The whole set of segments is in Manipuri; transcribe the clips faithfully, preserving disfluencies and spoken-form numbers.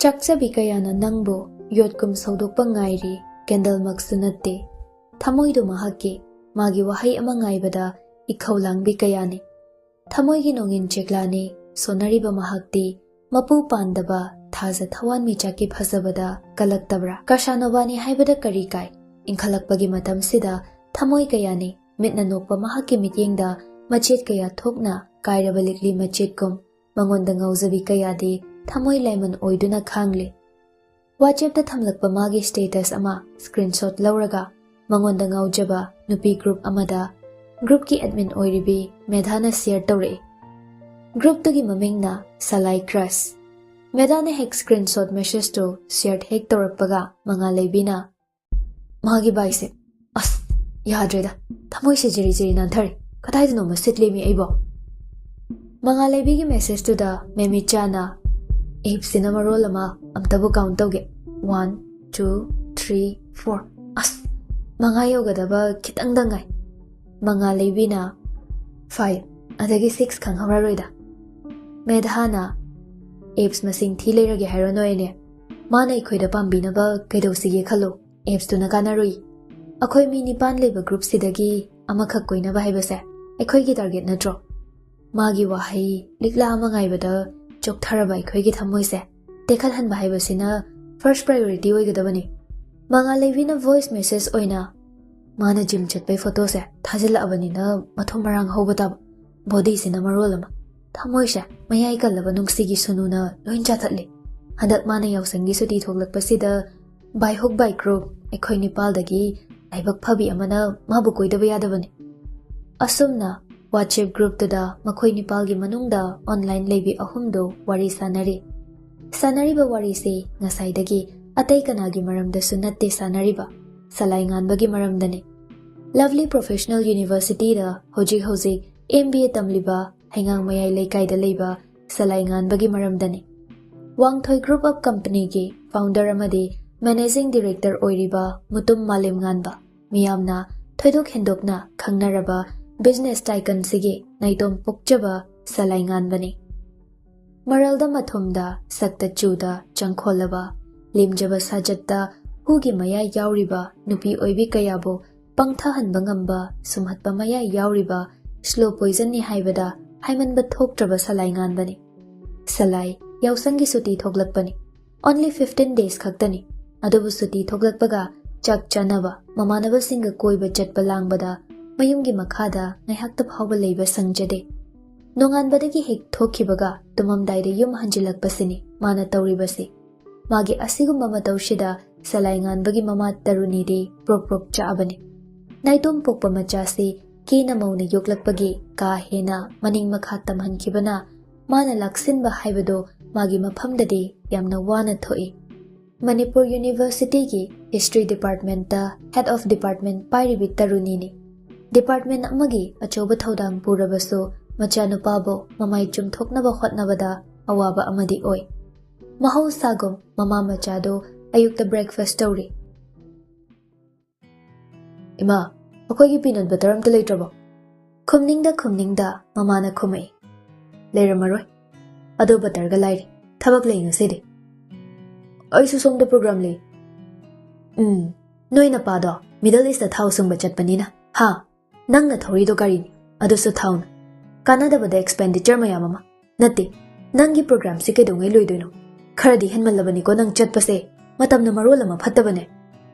ꯆꯥꯛꯆꯕꯤ ꯀꯌꯥꯅ ꯅꯪꯕꯨ ꯌꯣꯠꯀꯨꯝ ꯁꯧꯗꯣꯛꯄ ꯉꯥꯏꯔꯤ, ꯀꯦꯟꯗꯜꯃꯛꯁꯨ ꯅꯠꯇꯦ꯫ ꯊꯃꯣꯏꯗꯨ ꯃꯍꯥꯛꯀꯤ, ꯃꯥꯒꯤ ꯋꯥꯍꯩ ꯑꯃ ꯉꯥꯏꯕꯗ ꯏꯈꯧ ꯂꯥꯡꯕꯤ ꯀꯌꯥꯅꯤ꯫ ꯊꯃꯣꯏꯒꯤ ꯅꯣꯡꯏꯟ ꯆꯦꯛꯂꯥꯅꯤ ꯁꯣꯟꯅꯔꯤꯕ ꯃꯍꯥꯛꯇꯤ, ꯃꯄꯨ ꯄꯥꯟꯗꯕ ꯊꯥꯖ ꯊꯋꯥꯟꯃꯤꯆꯥꯛꯀꯤ ꯐꯖꯕꯗ ꯀꯜꯂꯛꯇꯕ꯭ꯔꯥ? ꯀꯁꯥꯅꯣꯕꯥꯅꯤ ꯍꯥꯏꯕꯗ ꯀꯔꯤ ꯀꯥꯏ? ꯏꯟꯈꯠꯂꯛꯄꯒꯤ ꯃꯇꯝꯁꯤꯗ ꯊꯃꯣꯏ ꯀꯌꯥꯅꯤ ꯃꯤꯠꯅ ꯅꯣꯛꯄ ꯃꯍꯥꯛꯀꯤ ꯃꯤꯠꯌꯦꯡꯗ ꯃꯆꯦꯠ ꯀꯌꯥ ꯊꯣꯛꯅ ꯀꯥꯏꯔꯕ ꯂꯤꯛꯂꯤ ꯃꯆꯦꯠꯀꯨꯝ ꯃꯉꯣꯟꯗ ꯉꯥꯎꯖꯕꯤ ꯀꯌꯥꯗꯤ ꯊꯃꯣꯏ ꯂꯥꯏꯃꯟ ꯑꯣꯏꯗꯨꯅ ꯈꯥꯡꯂꯤ꯫ WhatsAppꯇ ꯊꯝꯂꯛꯄ ꯃꯥꯒꯤ status ꯑꯃ screenshot ꯂꯧꯔꯒ ꯃꯉꯣꯟꯗ ꯉꯥꯎꯖꯕ ꯅꯨꯄꯤ group ꯑꯃꯗ groupꯀꯤ admin ꯑꯣꯏꯔꯤꯕꯤ ꯃꯦꯙꯥꯅ share ꯇꯧꯔꯛꯏ꯫ Groupꯇꯨꯒꯤ ꯃꯃꯤꯡꯅ ꯁꯂꯥꯏ Crush꯫ ꯃꯦꯙꯥꯅ ꯍꯦꯛ screenshot messageꯇꯨ share ꯍꯦꯛ ꯇꯧꯔꯛꯄꯒ ꯃꯉꯥꯜ ꯂꯩꯕꯤꯅ, "ꯃꯥꯒꯤ ꯕꯥꯏꯁꯦ, ꯑꯁ, ꯌꯥꯗ꯭ꯔꯦꯗ, ꯊꯃꯣꯏꯁꯦ ꯖꯤꯔꯤ ꯖꯤꯔꯤ ꯅꯥꯟꯊꯔꯦ, ꯀꯗꯥꯏꯗꯅꯣꯃ ꯁꯤꯠꯂꯦꯃꯤ ꯑꯩꯕꯣ?" ꯃꯉꯥꯜ ꯂꯩꯕꯤꯒꯤ messageꯇꯨꯗ ꯃꯦꯃꯤꯆꯥꯅ, "Appꯁꯤꯅ ꯃꯔꯣꯜ ꯑꯃ, ꯑꯝꯇꯕꯨ count ꯇꯧꯒꯦ, one, two, three, four, ꯑꯁ, ꯃꯉꯥ ꯌꯧꯒꯗꯕ ꯈꯤꯇꯪꯗ ꯉꯥꯏ꯫" ꯃꯉꯥꯜ ꯂꯩꯕꯤꯅ, "Five, ꯑꯗꯒꯤ six ꯈꯪꯍꯧꯔꯔꯣꯏꯗ꯫" ꯃꯦꯙꯥꯅ, "Apps ꯃꯁꯤꯡ ꯊꯤ ꯂꯩꯔꯒꯦ ꯍꯥꯏꯔꯣ ꯅꯣꯏ ꯑꯅꯤ? ꯃꯥꯅ ꯑꯩꯈꯣꯏꯗ ꯄꯥꯝꯕꯤꯅꯕ ꯀꯩꯗꯧꯁꯤꯒꯦ ꯈꯜꯂꯣ, appsꯇꯨꯅ ꯀꯥꯟꯅꯔꯨꯏ꯫ ꯑꯩꯈꯣꯏ ꯃꯤ ꯅꯤꯄꯥꯟ ꯂꯩꯕ groupꯁꯤꯗꯒꯤ ꯑꯃꯈꯛ ꯀꯣꯏꯅꯕ ꯍꯥꯏꯕꯁꯦ ꯑꯩꯈꯣꯏꯒꯤ target ꯅꯠꯇ꯭ꯔꯣ?" ꯃꯥꯒꯤ ꯋꯥꯍꯩ ꯂꯤꯛꯂꯥ ꯑꯃ ꯉꯥꯏꯕꯗ ꯆꯣꯛꯊꯔꯕ ꯑꯩꯈꯣꯏꯒꯤ ꯊꯃꯣꯏꯁꯦ ꯇꯦꯛꯍꯜꯍꯟꯕ ꯍꯥꯏꯕꯁꯤꯅ first priority ꯑꯣꯏꯒꯗꯕꯅꯤ꯫ ꯃꯉꯥꯜ ꯂꯩꯕꯤꯅ voice message ꯑꯣꯏꯅ, "ꯃꯥꯅ gym ꯆꯠꯄꯩ photoꯁꯦ ꯊꯥꯖꯤꯜꯂꯛꯑꯕꯅꯤꯅ ꯃꯊꯨꯝ ꯃꯔꯥꯡ ꯍꯧꯕ ꯇꯥꯕ, bodyꯁꯤꯅ ꯃꯔꯣꯜ ꯑꯃ, ꯊꯃꯣꯏꯁꯦ ꯃꯌꯥꯏ ꯀꯜꯂꯕ ꯅꯨꯡꯁꯤꯒꯤ ꯁꯨꯅꯨꯅ ꯂꯣꯏ ꯆꯥꯊꯠꯂꯤ꯫ ꯍꯟꯗꯛ ꯃꯥꯅ ꯌꯥꯎꯁꯪꯒꯤ ꯁꯨꯇꯤ ꯊꯣꯛꯂꯛꯄꯁꯤꯗ by hook by crook ꯑꯩꯈꯣꯏ ꯅꯤꯄꯥꯜꯗꯒꯤ ꯂꯥꯏꯕꯛ ꯐꯕꯤ ꯑꯃꯅ ꯃꯥꯕꯨ ꯀꯣꯏꯗꯕ ꯌꯥꯗꯕꯅꯤ꯫" ꯑꯁꯨꯝꯅ WhatsApp groupꯇꯨꯗ ꯃꯈꯣꯏ ꯅꯤꯄꯥꯜꯒꯤ ꯃꯅꯨꯡꯗ online ꯂꯩꯕꯤ ꯑꯍꯨꯝꯗꯨ ꯋꯥꯔꯤ ꯁꯥꯟꯅꯔꯤ꯫ ꯁꯥꯟꯅꯔꯤꯕ ꯋꯥꯔꯤꯁꯤ ꯉꯁꯥꯏꯗꯒꯤ ꯑꯇꯩ ꯀꯅꯥꯒꯤ ꯃꯔꯝꯗꯁꯨ ꯅꯠꯇꯦ ꯁꯥꯟꯅꯔꯤꯕ, ꯁꯂꯥꯏ ꯉꯥꯟꯕꯒꯤ ꯃꯔꯝꯗꯅꯤ꯫ Lovely Professional Universityꯗ ꯍꯧꯖꯤꯛ ꯍꯧꯖꯤꯛ MBA ꯇꯝꯂꯤꯕ ꯍꯩꯉꯥꯡ ꯃꯌꯥꯏ ꯂꯩꯀꯥꯏꯗ ꯂꯩꯕ ꯁꯂꯥꯏ ꯉꯥꯟꯕꯒꯤ ꯃꯔꯝꯗꯅꯤ꯫ ꯋꯥꯡꯊꯣꯏ Group of Companyꯒꯤ founder ꯑꯃꯗꯤ managing director ꯑꯣꯏꯔꯤꯕ ꯃꯨꯇꯨꯝ ꯃꯥꯂꯦꯝꯉꯥꯟꯕ, ꯃꯤꯌꯥꯝꯅ ꯊꯣꯏꯗꯣꯛ ꯍꯦꯟꯗꯣꯛꯅ ꯈꯪꯅꯔꯕ business tycoonꯁꯤꯒꯤ ꯅꯥꯏꯇꯣꯝ ꯄꯣꯛꯆꯕ ꯁꯂꯥꯏ ꯉꯥꯟꯕꯅꯤ꯫ ꯃꯔꯜꯗ ꯃꯊꯨꯝꯗ, ꯁꯛꯇ ꯆꯨꯗ ꯆꯪꯈꯣꯜꯂꯕ, ꯂꯦꯝꯖꯕ ꯁꯥꯖꯠꯇ ꯍꯨꯒꯤ ꯃꯌꯥꯏ ꯌꯥꯎꯔꯤꯕ ꯅꯨꯄꯤ ꯑꯣꯏꯕꯤ ꯀꯌꯥꯕꯨ ꯄꯪꯊꯍꯟꯕ ꯉꯝꯕ, ꯁꯨꯝꯍꯠꯄ ꯃꯌꯥꯏ ꯌꯥꯎꯔꯤꯕ slow poisonꯅꯤ ꯍꯥꯏꯕꯗ ꯍꯥꯏꯃꯟꯕ ꯊꯣꯛꯇ꯭ꯔꯕ ꯁꯂꯥꯏ ꯉꯥꯟꯕꯅꯤ꯫ ꯁꯂꯥꯏ, ꯌꯥꯎꯁꯪꯒꯤ ꯁꯨꯇꯤ ꯊꯣꯛꯂꯛꯄꯅꯤ꯫ Only fifteen days ꯈꯛꯇꯅꯤ꯫ ꯑꯗꯨꯕꯨ ꯁꯨꯇꯤ ꯊꯣꯛꯂꯛꯄꯒ ꯆꯥꯛ ꯆꯥꯅꯕ, ꯃꯃꯥꯟꯅꯕꯁꯤꯡꯒ ꯀꯣꯏꯕ ꯆꯠꯄ ꯂꯥꯡꯕꯗ ꯃꯌꯨꯝꯒꯤ ꯃꯈꯥꯗ ꯉꯥꯏꯍꯥꯛꯇ ꯐꯥꯎꯕ ꯂꯩꯕ ꯁꯪꯖꯗꯦ꯫ ꯅꯣꯡꯉꯥꯟꯕꯗꯒꯤ ꯍꯦꯛ ꯊꯣꯛꯈꯤꯕꯒ ꯇꯨꯝꯃꯝꯗꯥꯏꯗ ꯌꯨꯝ ꯍꯟꯖꯤꯜꯂꯛꯄꯁꯤꯅꯤ ꯃꯥꯅ ꯇꯧꯔꯤꯕꯁꯤ꯫ ꯃꯥꯒꯤ ꯑꯁꯤꯒꯨꯝꯕ ꯃꯇꯧꯁꯤꯗ ꯁꯂꯥꯏ ꯉꯥꯟꯕꯒꯤ ꯃꯃꯥ ꯇꯔꯨꯅꯤꯗꯤ ꯄ꯭ꯔꯣꯛ ꯄ꯭ꯔꯣꯛ ꯆꯥꯛꯑꯕꯅꯤ꯫ ꯅꯥꯏꯇꯣꯝ ꯄꯣꯛꯄ ꯃꯆꯥꯁꯤ ꯀꯦꯅ ꯃꯧꯅ ꯌꯣꯛꯂꯛꯄꯒꯤ ꯀꯥ ꯍꯦꯟꯅ ꯃꯅꯤꯡ ꯃꯈꯥ ꯇꯝꯍꯟꯈꯤꯕꯅ ꯃꯥꯅ ꯂꯥꯛꯁꯤꯟꯕ ꯍꯥꯏꯕꯗꯨ ꯃꯥꯒꯤ ꯃꯐꯝꯗꯗꯤ ꯌꯥꯝꯅ ꯋꯥꯅ ꯊꯣꯛꯏ꯫ ꯃꯅꯤꯄꯨꯔ ꯌꯨꯅꯤꯚꯔꯁꯤꯇꯤꯒꯤ history department head of department ꯄꯥꯏꯔꯤꯕꯤ ꯇꯔꯨꯅꯤꯅꯤ꯫ ꯗꯤꯄꯥꯔꯠꯃꯦꯟ ꯑꯃꯒꯤ ꯑꯆꯧꯕ ꯊꯧꯗꯥꯡ ꯄꯨꯔꯕꯁꯨ ꯃꯆꯥꯅꯨꯄꯥꯕꯨ ꯃꯃꯥꯏ ꯆꯨꯝꯊꯣꯛꯅꯕ ꯍꯣꯠꯅꯕꯗ ꯑꯋꯥꯕ ꯑꯃꯗꯤ ꯑꯣꯏ꯫ ꯃꯍꯧꯁꯥꯒꯨꯝ ꯃꯃꯥ ꯃꯆꯥꯗꯨ ꯑꯌꯨꯛꯇ breakfast ꯇꯧꯔꯤ꯫ "ꯏꯃꯥ, ꯑꯩꯈꯣꯏꯒꯤ peanut butter ꯑꯝꯇ ꯂꯩꯇ꯭ꯔꯕꯣ?" ꯈꯨꯝꯅꯤꯡꯗ ꯈꯨꯝꯅꯤꯡꯗ ꯃꯃꯥꯅ ꯈꯨꯝꯃꯛꯏ, "ꯂꯩꯔꯝꯃꯔꯣꯏ꯫ ꯑꯗꯣ butterꯒ ꯂꯥꯏꯔꯤ꯫ ꯊꯕꯛ ꯂꯩ ꯉꯁꯤꯗꯤ꯫ ꯑꯩꯁꯨ ꯁꯣꯝꯗ program ꯂꯩ꯫ ꯎꯝ, ꯅꯣꯏ ꯅꯄꯥꯗꯣ Middle Eastꯇ ꯊꯥꯎ ꯁꯨꯡꯕ ꯆꯠꯄꯅꯤꯅ꯫ ꯍꯥ? ꯅꯪꯅ ꯊꯧꯔꯤꯗꯣ ꯒꯥꯔꯤꯅꯤ, ꯑꯗꯨꯁꯨ ꯊꯥꯎꯅ꯫ ꯀꯥꯟꯅꯗꯕꯗ expenditure ꯃꯌꯥꯝ ꯑꯃ꯫ ꯅꯠꯇꯦ, ꯅꯪꯒꯤ programꯁꯤ ꯀꯩꯗꯧꯉꯩ ꯂꯣꯏꯗꯣꯏꯅꯣ? ꯈꯔꯗꯤ ꯍꯦꯟꯃꯜꯂꯕꯅꯤꯀꯣ ꯅꯪ ꯆꯠꯄꯁꯦ꯫ ꯃꯇꯝꯅ ꯃꯔꯣꯜ ꯑꯃ ꯐꯠꯇꯕꯅꯦ꯫"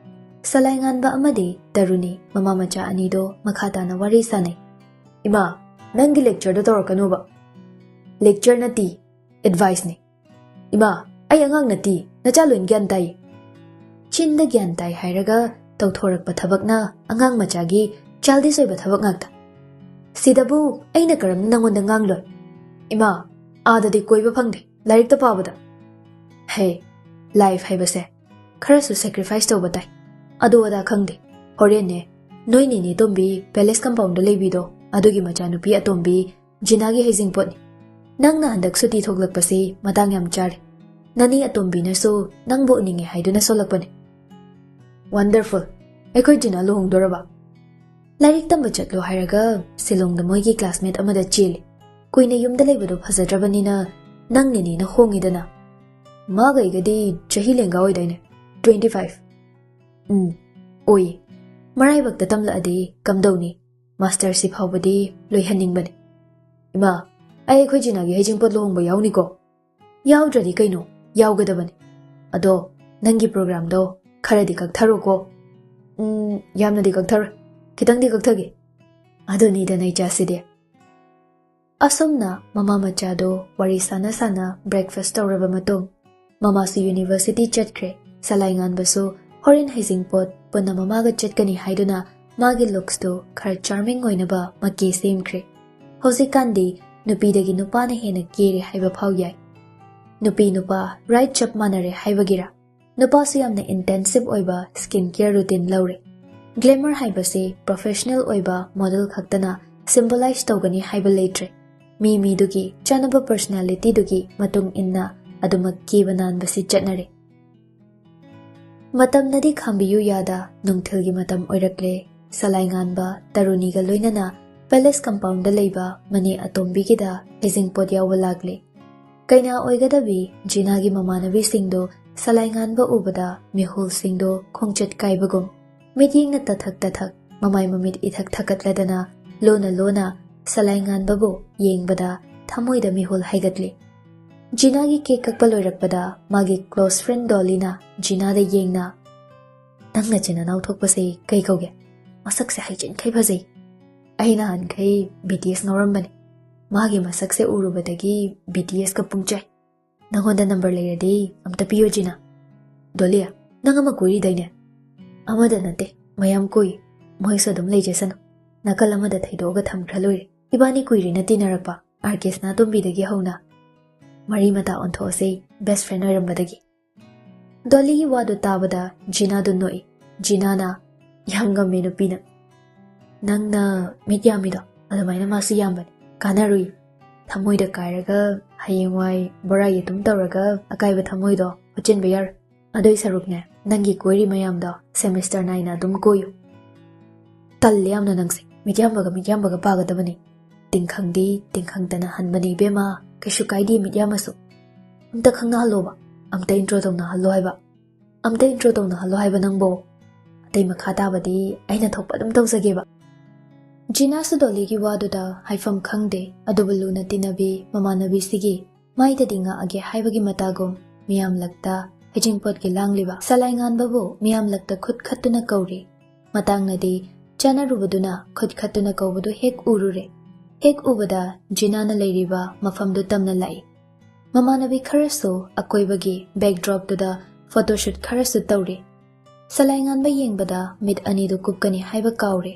ꯁꯂꯥꯏ ꯉꯥꯟꯕ ꯑꯃꯗꯤ ꯇꯔꯨꯅꯤ ꯃꯃꯥ ꯃꯆꯥ ꯑꯅꯤꯗꯣ ꯃꯈꯥ ꯇꯥꯅ ꯋꯥꯔꯤ ꯁꯥꯅꯩ꯫ "ꯏꯃꯥ, ꯅꯪꯒꯤ lectureꯗꯣ ꯇꯧꯔꯛꯀꯅꯣꯕ꯫" "Lecture ꯅꯠꯇꯦ, adviceꯅꯤ꯫" "ꯏꯃꯥ, ꯑꯩ ꯑꯉꯥꯡ ꯅꯠꯇꯦ, ꯅꯆꯥ ꯂꯣꯏꯅ ꯒ꯭ꯌꯥꯟ ꯇꯥꯏ꯫" ꯆꯤꯟꯗ ꯒ꯭ꯌꯥꯟ ꯇꯥꯏ ꯍꯥꯏꯔꯒ ꯇꯧꯊꯣꯔꯛꯄ ꯊꯕꯛꯅ ꯑꯉꯥꯡ ꯃꯆꯥꯒꯤ childish ꯑꯣꯏꯕ ꯊꯕꯛ ꯉꯥꯛꯇ꯫ "ꯁꯤꯗꯕꯨ ꯑꯩꯅ ꯀꯔꯝꯅ ꯅꯪꯉꯣꯟꯗ ꯉꯥꯡꯂꯣꯏ?" "ꯏꯃꯥ, ꯑꯥꯗꯗꯤ ꯀꯣꯏꯕ ꯐꯪꯗꯦ, ꯂꯥꯏꯔꯤꯛꯇ ꯄꯥꯕꯗ꯫" "ꯍꯦ, life ꯍꯥꯏꯕꯁꯦ ꯈꯔꯁꯨ sacrifice ꯇꯧꯕ ꯇꯥꯏ꯫ ꯑꯗꯨ ꯑꯗꯥ ꯈꯪꯗꯦ, ꯍꯣꯔꯦꯟꯅꯦ ꯅꯣꯏ ꯅꯦꯅꯦ ꯇꯣꯝꯕꯤ palace compoundꯗ ꯂꯩꯕꯤꯗꯣ, ꯑꯗꯨꯒꯤ ꯃꯆꯥꯅꯨꯄꯤ ꯑꯇꯣꯝꯕꯤ ꯖꯤꯅꯥꯒꯤ ꯍꯩꯖꯤꯡꯄꯣꯠꯅꯤ꯫ ꯅꯪꯅ ꯍꯟꯗꯛ ꯁꯨꯇꯤ ꯊꯣꯛꯂꯛꯄꯁꯤ ꯃꯇꯥꯡ ꯌꯥꯝ ꯆꯥꯔꯦ꯫ ꯅꯅꯦ ꯑꯇꯣꯝꯕꯤꯅꯁꯨ ꯅꯪꯕꯨ ꯎꯅꯤꯡꯉꯦ ꯍꯥꯏꯗꯨꯅ ꯁꯣꯜꯂꯛꯄꯅꯦ꯫" "Wonderful! ꯑꯩꯈꯣꯏ ꯖꯤꯅꯥ ꯂꯨꯍꯣꯡꯗꯣꯔꯕ?" "ꯂꯥꯏꯔꯤꯛ ꯇꯝꯕ ꯆꯠꯂꯣ ꯍꯥꯏꯔꯒ ꯁꯤꯂꯣꯡꯗ ꯃꯣꯏꯒꯤ classmate ꯑꯃꯗ ꯆꯦꯜꯂꯤ꯫ ꯀꯨꯏꯅ ꯌꯨꯝꯗ ꯂꯩꯕꯗꯣ ꯐꯖꯗ꯭ꯔꯕꯅꯤꯅ ꯅꯪꯅꯤꯅꯦꯅ ꯍꯣꯡꯉꯤꯗꯅ꯫ ꯃꯥꯒ ꯑꯩꯒꯗꯤ ꯆꯍꯤ ꯂꯦꯡꯒꯥ ꯑꯣꯏꯗꯥꯏꯅꯦ? Twenty five꯫ ꯎꯝ, ꯑꯣꯏꯌꯦ꯫ ꯃꯔꯥꯏꯕꯛꯇ ꯇꯝꯂꯛꯑꯗꯤ ꯀꯝꯗꯧꯅꯤ? ꯃꯥꯁꯇꯔꯁꯤ ꯐꯥꯎꯕꯗꯤ ꯂꯣꯏꯍꯟꯅꯤꯡꯕꯅꯤ꯫ ꯏꯃꯥ, ꯑꯩ ꯑꯩꯈꯣꯏ ꯖꯤꯅꯥꯒꯤ ꯍꯩꯖꯤꯡꯄꯣꯠ ꯂꯨꯍꯣꯡꯕ ꯌꯥꯎꯅꯤꯀꯣ? ꯌꯥꯎꯗ꯭ꯔꯗꯤ ꯀꯩꯅꯣ? ꯌꯥꯎꯒꯗꯕꯅꯤ꯫ ꯑꯗꯣ ꯅꯪꯒꯤ ꯄ꯭ꯔꯣꯒ꯭ꯔꯥꯝꯗꯣ ꯈꯔꯗꯤ ꯀꯛꯊꯔꯣꯀꯣ꯫ ꯎꯝ, ꯌꯥꯝꯅꯗꯤ ꯀꯛꯊꯔꯣꯏ꯫ ꯈꯤꯇꯪꯗꯤ ꯀꯛꯊꯒꯦ꯫ ꯑꯗꯨꯅꯤꯗꯅ ꯏꯆꯥꯁꯤꯗꯤ꯫ ꯑꯁꯨꯝꯅ ꯃꯃꯥ ꯃꯆꯥꯗꯣ ꯋꯥꯔꯤ ꯁꯥꯟꯅ ꯁꯥꯟꯅ ꯕ꯭ꯔꯦꯛꯐꯥꯁ ꯇꯧꯔꯕ ꯃꯇꯨꯡ, ꯃꯃꯥꯁꯨ ꯌꯨꯅꯤꯚꯔꯁꯤꯇꯤ ꯆꯠꯈ꯭ꯔꯦ꯫ ꯁꯂꯥꯏꯉꯥꯟꯕꯁꯨ ꯍꯣꯔꯦꯟ ꯍꯩꯖꯤꯡꯄꯣꯠ ꯄꯨꯟꯅ ꯃꯃꯥꯒ ꯆꯠꯀꯅꯤ ꯍꯥꯏꯗꯨꯅ ꯃꯥꯒꯤ ꯂꯨꯛꯁꯇꯨ ꯈꯔ ꯆꯥꯔꯃꯤꯡ ꯑꯣꯏꯅꯕ ꯃꯀꯦ ꯁꯦꯝꯈ꯭ꯔꯦ꯫ ꯍꯧꯖꯤꯛꯀꯥꯟꯗꯤ ꯅꯨꯄꯤꯗꯒꯤ ꯅꯨꯄꯥꯅ ꯍꯦꯟꯅ ꯀꯦꯔꯦ ꯍꯥꯏꯕ ꯐꯥꯎ ꯌꯥꯏ꯫ ꯅꯨꯄꯤ ꯅꯨꯄꯥ ꯔꯥꯏꯠ ꯆꯞ ꯃꯥꯟꯅꯔꯦ ꯍꯥꯏꯕꯒꯤꯔ? ꯅꯨꯄꯥꯁꯨ ꯌꯥꯝꯅ ꯏꯟꯇꯦꯟꯁꯤꯞ ꯑꯣꯏꯕ ꯁ꯭ꯀꯤꯟ ꯀꯦꯌꯔ ꯔꯨꯇꯤꯟ ꯂꯧꯔꯦ꯫ ꯒ꯭ꯂꯦꯃꯔ ꯍꯥꯏꯕꯁꯤ ꯄ꯭ꯔꯣꯐꯦꯁꯅꯦꯜ ꯑꯣꯏꯕ ꯃꯣꯗꯦꯜ ꯈꯛꯇꯅ ꯁꯤꯝꯕꯣꯂꯥꯏꯖ ꯇꯧꯒꯅꯤ ꯍꯥꯏꯕ ꯂꯩꯇ꯭ꯔꯦ꯫ ꯃꯤ ꯃꯤꯗꯨꯒꯤ ꯆꯥꯅꯕ ꯄꯔꯁꯅꯦꯂꯤꯇꯤꯗꯨꯒꯤ ꯃꯇꯨꯡ ꯏꯟꯅ ꯑꯗꯨꯃꯛ ꯀꯦꯕ ꯅꯥꯟꯕꯁꯤ ꯆꯠꯅꯔꯦ꯫ ꯃꯇꯝꯅꯗꯤ ꯈꯥꯝꯕꯤꯌꯨ ꯌꯥꯗ ꯅꯨꯡꯊꯤꯜꯒꯤ ꯃꯇꯝ ꯑꯣꯏꯔꯛꯂꯦ꯫ ꯁꯂꯥꯏꯉꯥꯟꯕ ꯇꯔꯨꯅꯤꯒ ꯂꯣꯏꯅꯅ ꯄꯦꯂꯦꯁ ꯀꯝꯄꯥꯎꯟꯗ ꯂꯩꯕ ꯃꯅꯦ ꯑꯇꯣꯝꯕꯤꯒꯤꯗ ꯍꯩꯖꯤꯡꯄꯣꯠ ꯌꯥꯎꯕ ꯂꯥꯛꯂꯦ꯫ ꯀꯩꯅꯥ ꯑꯣꯏꯒꯗꯕꯤ ꯖꯤꯅꯥꯒꯤ ꯃꯃꯥꯟꯅꯕꯤꯁꯤꯡꯗꯣ ꯁꯂꯥꯏꯉꯥꯟꯕ ꯎꯕꯗ ꯃꯤꯍꯨꯜꯁꯤꯡꯗꯣ ꯈꯣꯡꯆꯠ ꯀꯥꯏꯕꯒꯨꯝ ꯃꯤꯠꯌꯦꯡꯅ ꯇꯊꯛ ꯇꯊꯛ, ꯃꯃꯥꯏ ꯃꯃꯤꯠ ꯏꯊꯛ ꯊꯛꯀꯠꯂꯗꯅ ꯂꯣꯟꯅ ꯂꯣꯟꯅ ꯁꯂꯥꯏꯉꯥꯟꯕꯕꯨ ꯌꯦꯡꯕꯗ ꯊꯃꯣꯏꯗ ꯃꯤꯍꯨꯜ ꯍꯥꯏꯒꯠꯂꯤ꯫ ꯖꯤꯅꯥꯒꯤ ꯀꯦꯛ ꯀꯛꯄ ꯂꯣꯏꯔꯛꯄꯗ ꯃꯥꯒꯤ ꯀ꯭ꯂꯣꯁ ꯐ꯭ꯔꯦꯟ ꯗꯣꯂꯤꯅ ꯖꯤꯅꯥꯗ ꯌꯦꯡꯅ, "ꯅꯪ ꯅꯆꯤꯟ ꯅꯅꯥꯎ ꯊꯣꯛꯄꯁꯦ ꯀꯩ ꯀꯧꯒꯦ? ꯃꯁꯛꯁꯦ ꯍꯩꯖꯤꯟꯈꯩ ꯐꯖꯩ꯫ ꯑꯩ ꯅꯍꯥꯟꯈꯩ ꯕꯤ ꯇꯤ ꯑꯦꯁ ꯉꯥꯎꯔꯝꯕꯅꯤ꯫ ꯃꯥꯒꯤ ꯃꯁꯛꯁꯦ ꯎꯔꯨꯕꯗꯒꯤ ꯕꯤ ꯇꯤ ꯑꯦꯁꯀ ꯄꯨꯡꯆꯥꯏ꯫ ꯅꯪꯉꯣꯟꯗ ꯅꯝꯕꯔ ꯂꯩꯔꯗꯤ ꯑꯝꯇ ꯄꯤꯌꯣ, ꯖꯤꯅꯥ꯫" "ꯗꯣꯂꯤ, ꯅꯪ ꯑꯃ ꯀꯣꯏꯔꯤꯗꯥꯏꯅꯦ?" "ꯑꯃꯗ ꯅꯠꯇꯦ, ꯃꯌꯥꯝ ꯀꯣꯏ꯫ ꯃꯣꯏꯁꯨ ꯑꯗꯨꯝ ꯂꯩꯖꯁꯅꯨ꯫ ꯅꯥꯀꯜ ꯑꯃꯗ ꯊꯩꯗꯣꯛꯑꯒ ꯊꯝꯈ꯭ꯔ ꯂꯣꯏꯔꯦ꯫ ꯏꯕꯥꯅꯤ ꯀꯨꯏꯔꯦꯅ ꯇꯤꯟꯅꯔꯛꯄ, ꯑꯥꯔ ꯀꯦ ꯁꯅꯥꯇꯣꯝꯕꯤꯗꯒꯤ ꯍꯧꯅ꯫ ꯃꯔꯤ ꯃꯇꯥ ꯑꯣꯟꯊꯣꯛꯑꯁꯦ, ꯕꯦꯁ ꯐ꯭ꯔꯦꯟ ꯑꯣꯏꯔꯝꯕꯗꯒꯤ꯫" ꯗꯣꯂꯤꯒꯤ ꯋꯥꯗꯨ ꯇꯥꯕꯗ ꯖꯤꯅꯥꯗꯨ ꯅꯣꯛꯏ꯫ ꯖꯤꯅꯥꯅ, "ꯌꯥꯝ ꯉꯝꯃꯦ ꯅꯨꯄꯤꯅ꯫ ꯅꯪꯅ ꯃꯤꯠ ꯌꯥꯝꯃꯤꯗꯣ, ꯑꯗꯨꯃꯥꯏꯅ ꯃꯥꯁꯨ ꯌꯥꯝꯕꯅꯤ꯫ ꯀꯥꯟꯅꯔꯨꯏ꯫ ꯊꯃꯣꯏꯗ ꯀꯥꯏꯔꯒ ꯍꯌꯦꯡꯋꯥꯏ ꯕꯣꯔꯥ ꯌꯦꯇꯨꯝ ꯇꯧꯔꯒ ꯑꯀꯥꯏꯕ ꯊꯃꯣꯏꯗꯣ ꯍꯨꯠꯆꯤꯟꯕ ꯌꯥꯔꯣꯏ꯫ ꯑꯗꯨꯏ ꯁꯔꯨꯛꯅꯦ, ꯅꯪꯒꯤ ꯀꯣꯏꯔꯤ ꯃꯌꯥꯝꯗꯣ ꯁꯦꯃꯤꯁꯇꯔ ꯅꯥꯏꯅ ꯑꯗꯨꯝ ꯀꯣꯏꯌꯨ꯫" "ꯇꯜꯂꯦ ꯌꯥꯝꯅ ꯅꯪꯁꯦ꯫ ꯃꯤꯠꯌꯥꯝꯕꯒ ꯃꯤꯠꯌꯥꯝꯕꯒ ꯄꯥꯒꯗꯕꯅꯤ꯫ ꯇꯤꯡꯈꯪꯗꯤ ꯇꯤꯡꯈꯪꯇꯅ ꯍꯟꯕꯅꯤ ꯏꯕꯦꯝꯃ, ꯀꯩꯁꯨ ꯀꯥꯏꯗꯦ ꯃꯤꯠꯌꯥꯝꯃꯁꯨ꯫ ꯑꯝꯇ ꯈꯪꯅꯍꯜꯂꯣꯕ, ꯑꯝꯇ intro ꯇꯧꯅꯍꯜꯂꯣ ꯍꯥꯏꯕ꯫ ꯑꯝꯇ intro ꯇꯧꯅꯍꯜꯂꯣ ꯍꯥꯏꯕ ꯅꯪꯕꯣ꯫ ꯑꯇꯩ ꯃꯈꯥ ꯇꯥꯕꯗꯤ ꯑꯩꯅ ꯊꯣꯛꯄ ꯑꯗꯨꯝ ꯇꯧꯖꯒꯦꯕ꯫ ꯖꯤꯅꯥꯁꯨ ꯗꯣꯂꯤꯒꯤ ꯋꯥꯗꯨꯗ ꯍꯥꯏꯐꯝ ꯈꯪꯗꯦ, ꯑꯗꯨꯕꯨ ꯂꯨꯅ ꯇꯤꯟꯅꯕꯤ ꯃꯃꯥꯟꯅꯕꯤꯁꯤꯒꯤ ꯃꯥꯏꯗꯗꯤ ꯉꯥꯛꯑꯒꯦ ꯍꯥꯏꯕꯒꯤ ꯃꯇꯥꯒꯨꯝ ꯃꯤꯌꯥꯝꯂꯛꯇ ꯍꯩꯖꯤꯡꯄꯣꯠꯀꯤ ꯂꯥꯡꯂꯤꯕ ꯁꯂꯥꯏꯉꯥꯟꯕꯕꯨ ꯃꯤꯌꯥꯝꯂꯛꯇ ꯈꯨꯠ ꯈꯠꯇꯨꯅ ꯀꯧꯔꯤ꯫ ꯃꯇꯥꯡꯅꯗꯤ ꯆꯥꯅꯔꯨꯕꯗꯨꯅ ꯈꯨꯠ ꯈꯠꯇꯨꯅ ꯀꯧꯕꯗꯨ ꯍꯦꯛ ꯎꯔꯨꯔꯦ꯫ ꯍꯦꯛ ꯎꯕꯗ ꯖꯤꯅꯥꯅ ꯂꯩꯔꯤꯕ ꯃꯐꯝꯗꯨ ꯇꯝꯅ ꯂꯥꯛꯏ꯫ ꯃꯃꯥꯟꯅꯕꯤ ꯈꯔꯁꯨ ꯑꯀꯣꯏꯕꯒꯤ backdropꯇꯨꯗ photoshoot ꯈꯔꯁꯨ ꯇꯧꯔꯤ꯫ ꯁꯂꯥꯏꯉꯥꯟꯕ ꯌꯦꯡꯕꯗ ꯃꯤꯠ ꯑꯅꯤꯗꯨ ꯀꯨꯞꯀꯅꯤ ꯍꯥꯏꯕ ꯀꯥꯎꯔꯦ꯫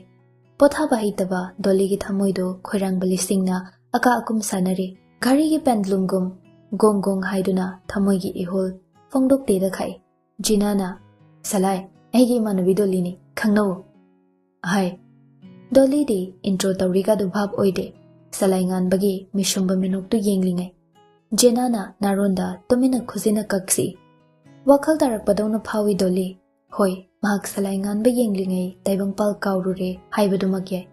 ꯄꯣꯊꯥꯕ ꯍꯩꯇꯕ ꯗꯣꯂꯤꯒꯤ ꯊꯃꯣꯏꯗꯨ ꯈꯣꯏꯔꯥꯡꯕ ꯂꯤꯁꯤꯡꯅ ꯑꯀꯥ ꯑꯀꯨꯝ ꯁꯥꯟꯅꯔꯤ꯫ ꯘꯔꯤꯒꯤ pendulumꯒꯨꯝ ꯒꯣꯡ ꯒꯣꯡ ꯍꯥꯏꯗꯨꯅ ꯊꯃꯣꯏꯒꯤ ꯏꯍꯨꯜ ꯐꯣꯡꯗꯣꯛꯇꯦꯗ ꯈꯥꯛꯏ꯫ ꯖꯤꯅꯥꯅ, "ꯁꯂꯥꯏ, ꯑꯩꯒꯤ ꯏꯃꯥꯟꯅꯕꯤ ꯗꯣꯂꯤꯅꯤ, ꯈꯪꯅꯧ" ꯍꯥꯏ꯫ ꯗꯣꯂꯤꯗꯤ intro ꯇꯧꯔꯤꯒꯗꯨ ꯚꯥꯞ ꯑꯣꯏꯗꯦ꯫ ꯁꯂꯥꯏꯉꯥꯟꯕꯒꯤ ꯃꯤꯁꯨꯝꯕ ꯃꯤꯅꯣꯛꯇꯨ ꯌꯦꯡꯂꯤꯉꯩ ꯖꯤꯅꯥꯅ ꯅꯥꯔꯣꯟꯗ ꯇꯨꯃꯤꯟꯅ ꯈꯨꯖꯤꯟꯅ ꯀꯛꯁꯤ꯫ ꯋꯥꯈꯜ ꯇꯥꯔꯛꯄꯗꯧꯅ ꯐꯥꯎꯏ ꯗꯣꯂꯤ꯫ ꯍꯣꯏ, ꯃꯍꯥꯛ ꯁꯂꯥꯏꯉꯥꯟꯕ ꯌꯦꯡꯂꯤꯉꯩ ꯇꯥꯏꯕꯪꯄꯥꯜ ꯀꯥꯎꯔꯨꯔꯦ ꯍꯥꯏꯕꯗꯨꯃꯛ ꯌꯥꯏ꯫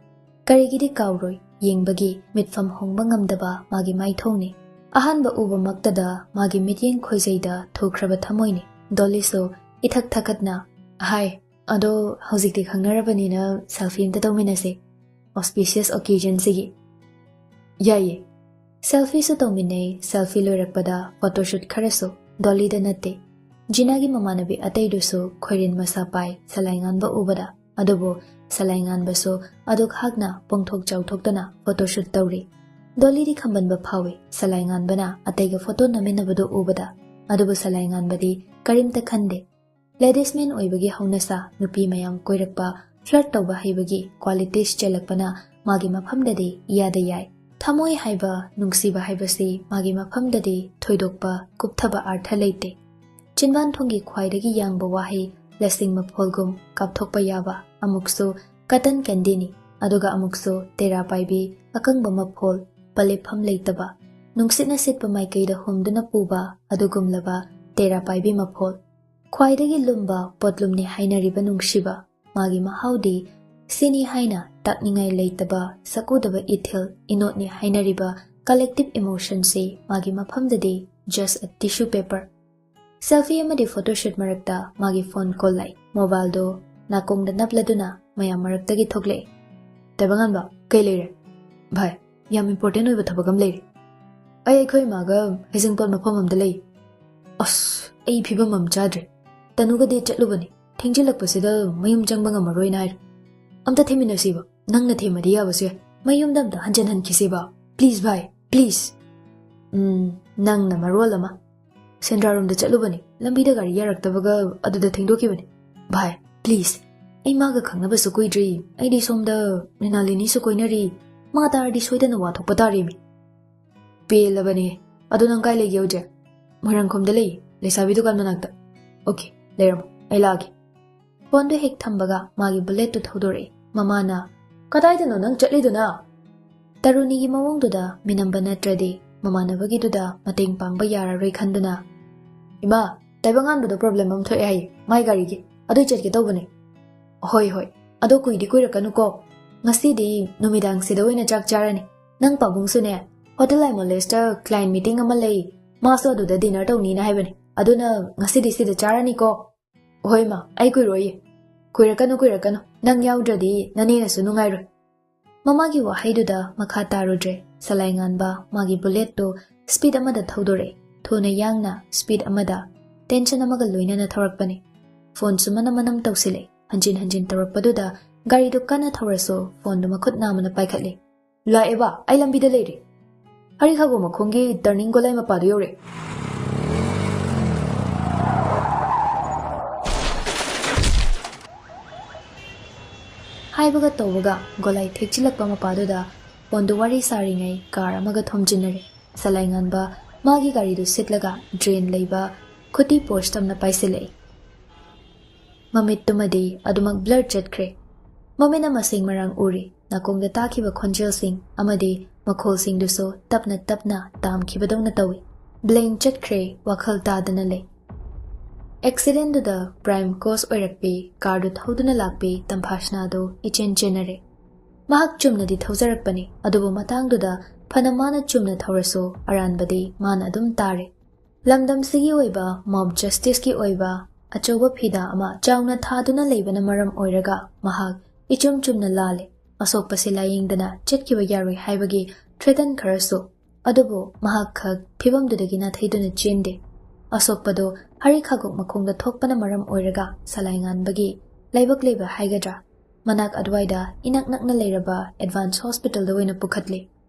ꯀꯔꯤꯒꯤꯗꯤ ꯀꯥꯎꯔꯣꯏ? ꯌꯦꯡꯕꯒꯤ ꯃꯤꯠꯐꯝ ꯍꯣꯡꯕ ꯉꯝꯗꯕ ꯃꯥꯒꯤ ꯃꯥꯏꯊꯣꯡꯅꯤ꯫ ꯑꯍꯥꯟꯕ ꯎꯕꯃꯛꯇꯗ ꯃꯥꯒꯤ ꯃꯤꯠꯌꯦꯡ ꯈꯣꯏꯖꯩꯗ ꯊꯨꯈ꯭ꯔꯕ ꯊꯃꯣꯏꯅꯤ꯫ ꯗꯣꯂꯤꯁꯨ ꯏꯊꯛ ꯊꯛꯀꯠꯅ, "ꯍꯥꯏ, ꯑꯗꯣ ꯍꯧꯖꯤꯛꯇꯤ ꯈꯪꯅꯔꯕꯅꯤꯅ selfie ꯑꯝꯇ ꯇꯧꯃꯤꯟꯅꯁꯦ, auspicious occasionꯁꯤꯒꯤ"꯫ "ꯌꯥꯏꯌꯦ"꯫ Selfieꯁꯨ ꯇꯧꯃꯤꯟꯅꯩ꯫ Selfie ꯂꯣꯏꯔꯛꯄꯗ photoshoot ꯈꯔꯁꯨ꯫ ꯗꯣꯂꯤꯗ ꯅꯠꯇꯦ, ꯖꯤꯅꯥꯒꯤ ꯃꯃꯥꯟꯅꯕꯤ ꯑꯇꯩꯗꯨꯁꯨ ꯈꯣꯏꯔꯦꯟ ꯃꯁꯥ ꯄꯥꯏ ꯁꯂꯥꯏꯉꯥꯟꯕ ꯎꯕꯗ꯫ ꯑꯗꯨꯕꯨ ꯁꯂꯥꯏꯉꯥꯟꯕꯁꯨ ꯑꯗꯨꯛ ꯍꯥꯛꯅ ꯄꯣꯡꯊꯣꯛ ꯆꯥꯎꯊꯣꯛꯇꯅ photoshoot ꯇꯧꯔꯤ꯫ ꯗꯣꯂꯤꯗꯤ ꯈꯝꯕꯟꯕ ꯐꯥꯎꯏ ꯁꯂꯥꯏꯉꯥꯟꯕꯅ ꯑꯇꯩꯒ photo ꯅꯝꯃꯤꯟꯅꯕꯗꯨ ꯎꯕꯗ꯫ ꯑꯗꯨꯕꯨ ꯁꯂꯥꯏꯉꯥꯟꯕꯗꯤ ꯀꯔꯤꯝꯇ ꯈꯟꯗꯦ꯫ Ladies man ꯑꯣꯏꯕꯒꯤ ꯍꯧꯅꯁꯥ, ꯅꯨꯄꯤ ꯃꯌꯥꯝ ꯀꯣꯏꯔꯛꯄ, flirt ꯇꯧꯕ ꯍꯩꯕꯒꯤ qualities ꯆꯦꯜꯂꯛꯄꯅ ꯃꯥꯒꯤ ꯃꯐꯝꯗꯗꯤ ꯏꯌꯥꯗ ꯌꯥꯏ꯫ ꯊꯃꯣꯏ ꯍꯥꯏꯕ, ꯅꯨꯡꯁꯤꯕ ꯍꯥꯏꯕꯁꯤ ꯃꯥꯒꯤ ꯃꯐꯝꯗꯗꯤ ꯊꯣꯏꯗꯣꯛꯄ ꯀꯨꯞꯊꯕ ꯑꯥꯔꯊ ꯂꯩꯇꯦ꯫ ꯆꯤꯟꯕꯥꯟ ꯊꯣꯡꯒꯤ ꯈ꯭ꯋꯥꯏꯗꯒꯤ ꯌꯥꯡꯕ ꯋꯥꯍꯩ ꯂꯁꯤꯡ ꯃꯐꯣꯜꯒꯨꯝ ꯀꯥꯞꯊꯣꯛꯄ ꯌꯥꯕ, ꯑꯃꯨꯛꯁꯨ cotton candyꯅꯤ, ꯑꯗꯨꯒ ꯑꯃꯨꯛꯁꯨ ꯇꯦꯔꯥ ꯄꯥꯏꯕꯤ ꯑꯀꯪꯕ ꯃꯐꯣꯜ, ꯄꯂꯦꯞꯐꯝ ꯂꯩꯇꯕ, ꯅꯨꯡꯁꯤꯠꯅ ꯁꯤꯠꯄ ꯃꯥꯏꯀꯩꯗ ꯍꯨꯝꯗꯨꯅ ꯄꯨꯕ ꯑꯗꯨꯒꯨꯝꯂꯕ ꯇꯦꯔꯥ ꯄꯥꯏꯕꯤ ꯃꯐꯣꯜ꯫ ꯈ꯭ꯋꯥꯏꯗꯒꯤ ꯂꯨꯝꯕ ꯄꯣꯠꯂꯨꯝꯅꯤ ꯍꯥꯏꯅꯔꯤꯕ ꯅꯨꯡꯁꯤꯕ, ꯃꯥꯒꯤ ꯃꯍꯥꯎꯗꯤ ꯁꯤꯅꯤ ꯍꯥꯏꯅ ꯇꯥꯛꯅꯤꯡꯉꯥꯏ ꯂꯩꯇꯕ, ꯁꯛꯎꯗꯕ ꯏꯊꯤꯜ, ꯏꯅꯣꯠꯅꯤ ꯍꯥꯏꯅꯔꯤꯕ collective emotionꯁꯤ ꯃꯥꯒꯤ ꯃꯐꯝꯗꯗꯤ just a tissue paper꯫ Selfie ꯑꯃꯗꯤ photoshoot ꯃꯔꯛꯇ ꯃꯥꯒꯤ phone call ꯂꯥꯛꯏ꯫ Mobileꯗꯣ ꯅꯥꯀꯣꯡꯗ ꯅꯞꯂꯗꯨꯅ ꯃꯌꯥꯝ ꯃꯔꯛꯇꯒꯤ ꯊꯣꯛꯂꯛꯏ꯫ "ꯇꯥꯏꯕꯪꯉꯥꯟꯕ, ꯀꯩ ꯂꯩꯔꯦ?" "ꯚꯥꯏ, ꯌꯥꯝ important ꯑꯣꯏꯕ ꯊꯕꯛ ꯑꯃ ꯂꯩꯔꯦ꯫ ꯑꯩ ꯑꯩꯈꯣꯏ ꯏꯃꯥꯒ ꯍꯩꯖꯤꯡꯄꯣꯠ ꯃꯐꯝ ꯑꯃꯗ ꯂꯩ꯫ ꯑꯁ, ꯑꯩ ꯐꯤꯕꯝ ꯑꯃ ꯆꯥꯗ꯭ꯔꯦ꯫ ꯇꯅꯨꯒꯗꯤ ꯆꯠꯂꯨꯕꯅꯤ꯫ ꯊꯦꯡꯖꯤꯜꯂꯛꯄꯁꯤꯗ ꯃꯌꯨꯝ ꯆꯪꯕ ꯉꯝꯃꯔꯣꯏꯅ ꯍꯥꯏꯔꯦ꯫ ꯑꯝꯇ ꯊꯦꯡꯃꯤꯟꯅꯁꯤꯕ꯫ ꯅꯪꯅ ꯊꯦꯝꯃꯗꯤ ꯌꯥꯕꯁꯨ ꯌꯥꯏ꯫ ꯃꯌꯨꯝꯗ ꯑꯝꯇ ꯍꯟꯖꯟ ꯍꯟꯈꯤꯁꯤꯕ꯫ Please ꯚꯥꯏ, please." "ꯎꯝ, ꯅꯪꯅ ꯃꯔꯣꯜ ꯑꯃ꯫ ꯁꯦꯟꯗ꯭ꯔꯥꯔꯣꯝꯗ ꯆꯠꯂꯨꯕꯅꯤ꯫ ꯂꯝꯕꯤꯗ ꯒꯥꯔꯤ ꯌꯥꯔꯛꯇꯕꯒ ꯑꯗꯨꯗ ꯊꯦꯡꯗꯣꯛꯈꯤꯕꯅꯤ꯫ ꯚꯥꯏ, please꯫ ꯑꯩ ꯃꯥꯒ ꯈꯪꯅꯕꯁꯨ ꯀꯨꯏꯗ꯭ꯔꯤ꯫ ꯑꯩꯗꯤ ꯁꯣꯝꯗ ꯃ꯭ꯔꯤꯅꯥꯂꯤꯅꯤꯁꯨ ꯀꯣꯏꯅꯔꯤ꯫ ꯃꯥ ꯇꯥꯔꯗꯤ ꯁꯣꯏꯗꯅ ꯋꯥ ꯊꯣꯛꯄ ꯇꯥꯔꯦꯃꯤ꯫ ꯄꯦꯜꯂꯕꯅꯦ꯫ ꯑꯗꯣ ꯅꯪ ꯀꯥꯏ ꯂꯩꯒꯦ ꯍꯧꯖꯤꯛ?" "ꯃꯣꯏꯔꯥꯡꯈꯣꯝꯗ ꯂꯩ, ꯂꯩꯁꯥꯕꯤ ꯗꯨꯀꯥꯟ ꯃꯅꯥꯛꯇ꯫" "Okay, ꯂꯩꯔꯝꯃꯣ, ꯑꯩ ꯂꯥꯛꯑꯒꯦ꯫" Phoneꯗꯣ ꯍꯦꯛ ꯊꯝꯕꯒ ꯃꯥꯒꯤ Bulletꯇꯨ ꯊꯧꯗꯣꯔꯛꯑꯦ꯫ ꯃꯃꯥꯅ, "ꯀꯗꯥꯏꯗꯅꯣ ꯅꯪ ꯆꯠꯂꯤꯗꯨꯅ?" ꯇꯔꯨꯅꯤꯒꯤ ꯃꯑꯣꯡꯗꯨꯗ ꯃꯤꯅꯝꯕ ꯅꯠꯇ꯭ꯔꯗꯤ ꯃꯃꯥꯟꯅꯕꯒꯤꯗꯨꯗ ꯃꯇꯦꯡ ꯄꯥꯡꯕ ꯌꯥꯔꯔꯣꯏ ꯈꯟꯗꯨꯅ, "ꯏꯃꯥ, ꯇꯥꯏꯕꯪꯉꯥꯟꯕꯗꯣ problem ꯑꯃ ꯊꯣꯛꯑꯦ ꯍꯥꯏꯌꯦ, ꯃꯥꯏ ꯒꯥꯔꯤꯒꯤ꯫ ꯑꯗꯨꯏ ꯆꯠꯀꯦ ꯇꯧꯕꯅꯦ꯫" "ꯍꯣꯏ, ꯍꯣꯏ꯫ ꯑꯗꯣ ꯀꯨꯏꯗꯤ ꯀꯨꯏꯔꯛꯀꯅꯨꯀꯣ꯫ ꯉꯁꯤꯗꯤ ꯅꯨꯃꯤꯗꯥꯡꯁꯤꯗ ꯑꯣꯏꯅ ꯆꯥꯛ ꯆꯥꯔꯅꯤ꯫ ꯅꯪ ꯄꯥꯕꯨꯡꯁꯨꯅꯦ, Hotel Aimolesꯇ client meeting ꯑꯃ ꯂꯩ, ꯃꯥꯁꯨ ꯑꯗꯨꯗ dinner ꯇꯧꯅꯤꯅ ꯍꯥꯏꯕꯅꯦ꯫ ꯑꯗꯨꯅ ꯉꯁꯤꯗꯤ ꯁꯤꯗ ꯆꯥꯔꯅꯤꯀꯣ꯫" "ꯍꯣꯏ ꯃꯥ, ꯑꯩ ꯀꯨꯏꯔꯣꯏꯌꯦ꯫" "ꯀꯨꯏꯔꯛꯀꯅꯨ, ꯀꯨꯏꯔꯛꯀꯅꯨ꯫ ꯅꯪ ꯌꯥꯎꯗ꯭ꯔꯗꯤ ꯅꯅꯦꯅꯁꯨ ꯅꯨꯡꯉꯥꯏꯔꯣꯏ꯫" ꯃꯃꯥꯒꯤ ꯋꯥꯍꯩꯗꯨꯗ ꯃꯈꯥ ꯇꯥꯔꯨꯗ꯭ꯔꯦ꯫ ꯁꯂꯥꯏꯉꯥꯟꯕ ꯃꯥꯒꯤ Bulletꯇꯨ speed ꯑꯃꯗ ꯊꯧꯗꯣꯔꯛꯑꯦ꯫ ꯊꯨꯅ ꯌꯥꯡꯅ speed ꯑꯃꯗ꯫ Tension ꯑꯃꯒ ꯂꯣꯏꯅꯅ ꯊꯧꯔꯛꯄꯅꯦ꯫ Phoneꯁꯨ ꯃꯅꯝ ꯃꯅꯝ ꯇꯧꯁꯤꯜꯂꯛꯑꯦ꯫ ꯍꯟꯖꯤꯟ ꯍꯟꯖꯤꯟ ꯇꯧꯔꯛꯄꯗꯨꯗ ꯒꯥꯔꯤꯗꯨ ꯀꯟꯅ ꯊꯧꯔꯁꯨ phoneꯗꯨ ꯃꯈꯨꯠ ꯅꯥꯝꯃꯅ ꯄꯥꯏꯈꯠꯂꯦ꯫ "ꯂꯥꯛꯑꯦꯕ, ꯑꯩ ꯂꯝꯕꯤꯗ ꯂꯩꯔꯦ꯫ ꯍꯔꯤꯈꯥꯒꯣ ꯃꯈꯣꯡꯒꯤ turning ꯒꯣꯂꯥꯏ ꯃꯄꯥꯗꯨ ꯌꯧꯔꯦ꯫" ꯍꯥꯏꯕꯒ ꯇꯧꯕꯒ ꯒꯣꯂꯥꯏ ꯊꯦꯛꯆꯤꯜꯂꯛꯄ ꯃꯄꯥꯗꯨꯗ phoneꯗꯨ ꯋꯥꯔꯤ ꯁꯥꯔꯤꯉꯩ car ꯑꯃꯒ ꯊꯣꯝꯖꯤꯟꯅꯔꯦ꯫ ꯁꯂꯥꯏꯉꯥꯟꯕ ꯃꯥꯒꯤ ꯒꯥꯔꯤꯗꯨ ꯁꯤꯠꯂꯒ drain ꯂꯩꯕ ꯈꯨꯇꯤ porch ꯇꯝꯅ ꯄꯥꯏꯁꯤꯜꯂꯛꯏ꯫ ꯃꯃꯤꯠꯇꯨꯃꯗꯤ ꯑꯗꯨꯃꯛ blur ꯆꯠꯈ꯭ꯔꯦ꯫ ꯃꯃꯤꯠꯅ ꯃꯁꯤꯡ ꯃꯔꯥꯡ ꯎꯔꯤ꯫ ꯅꯥꯀꯣꯡꯗ ꯇꯥꯈꯤꯕ ꯈꯣꯟꯖꯦꯜꯁꯤꯡ ꯑꯃꯗꯤ ꯃꯈꯣꯜꯁꯤꯡꯗꯨꯁꯨ ꯇꯞꯅ ꯇꯞꯅ ꯇꯥꯝꯈꯤꯕꯗꯧꯅ ꯇꯧꯏ꯫ Blank ꯆꯠꯈ꯭ꯔꯦ, ꯋꯥꯈꯜ ꯇꯥꯗꯅ ꯂꯩ꯫ ꯑꯦꯛꯁꯤꯗꯦꯟꯗꯨꯗ ꯄ꯭ꯔꯥꯏꯝ ꯀꯣꯁ ꯑꯣꯏꯔꯛꯄꯤ ꯀꯥꯔꯗꯨ ꯊꯧꯗꯨꯅ ꯂꯥꯛꯄꯤ ꯇꯝꯐꯥꯁꯅꯥꯗꯨ ꯏꯆꯦꯟ ꯆꯦꯟꯅꯔꯦ꯫ ꯃꯍꯥꯛ ꯆꯨꯝꯅꯗꯤ ꯊꯧꯖꯔꯛꯄꯅꯤ, ꯑꯗꯨꯕꯨ ꯃꯇꯥꯡꯗꯨꯗ ꯐꯅ ꯃꯥꯅ ꯆꯨꯝꯅ ꯊꯧꯔꯁꯨ ꯑꯔꯥꯟꯕꯗꯤ ꯃꯥꯅ ꯑꯗꯨꯝ ꯇꯥꯔꯦ꯫ ꯂꯝꯗꯝꯁꯤꯒꯤ ꯑꯣꯏꯕ ꯃꯣꯕ ꯖꯁꯇꯤꯁꯀꯤ ꯑꯣꯏꯕ ꯑꯆꯧꯕ ꯐꯤꯗꯥ ꯑꯃ ꯆꯥꯎꯅ ꯊꯥꯗꯨꯅ ꯂꯩꯕꯅ ꯃꯔꯝ ꯑꯣꯏꯔꯒ ꯃꯍꯥꯛ ꯏꯆꯨꯝ ꯆꯨꯝꯅ ꯂꯥꯜꯂꯦ, ꯑꯁꯣꯛꯄꯁꯤ ꯂꯥꯌꯦꯡꯗꯅ ꯆꯠꯈꯤꯕ ꯌꯥꯔꯣꯏ ꯍꯥꯏꯕꯒꯤ ꯊ꯭ꯔꯦꯇꯟ ꯈꯔꯁꯨ꯫ ꯑꯗꯨꯕꯨ ꯃꯍꯥꯛ ꯈꯛ ꯐꯤꯕꯝꯗꯨꯗꯒꯤ ꯅꯥꯊꯩꯗꯨꯅ ꯆꯦꯟꯗꯦ꯫ ꯑꯁꯣꯛꯄꯗꯨ ꯍꯔꯤ ꯈꯥꯒꯣꯛ ꯃꯈꯣꯡꯗ ꯊꯣꯛꯄꯅ ꯃꯔꯝ ꯑꯣꯏꯔꯒ ꯁꯂꯥꯏ ꯉꯥꯟꯕꯒꯤ ꯂꯥꯏꯕꯛ ꯂꯩꯕ ꯍꯥꯏꯒꯗ꯭ꯔꯥ, ꯃꯅꯥꯛ ꯑꯗꯨꯋꯥꯏꯗ ꯏꯅꯛ ꯅꯛꯅ ꯂꯩꯔꯕ ꯑꯦꯗꯚꯥꯟꯁ ꯍꯣꯁꯄꯤꯇꯥꯜꯗ ꯑꯣꯏꯅ ꯄꯨꯈꯠꯂꯤ꯫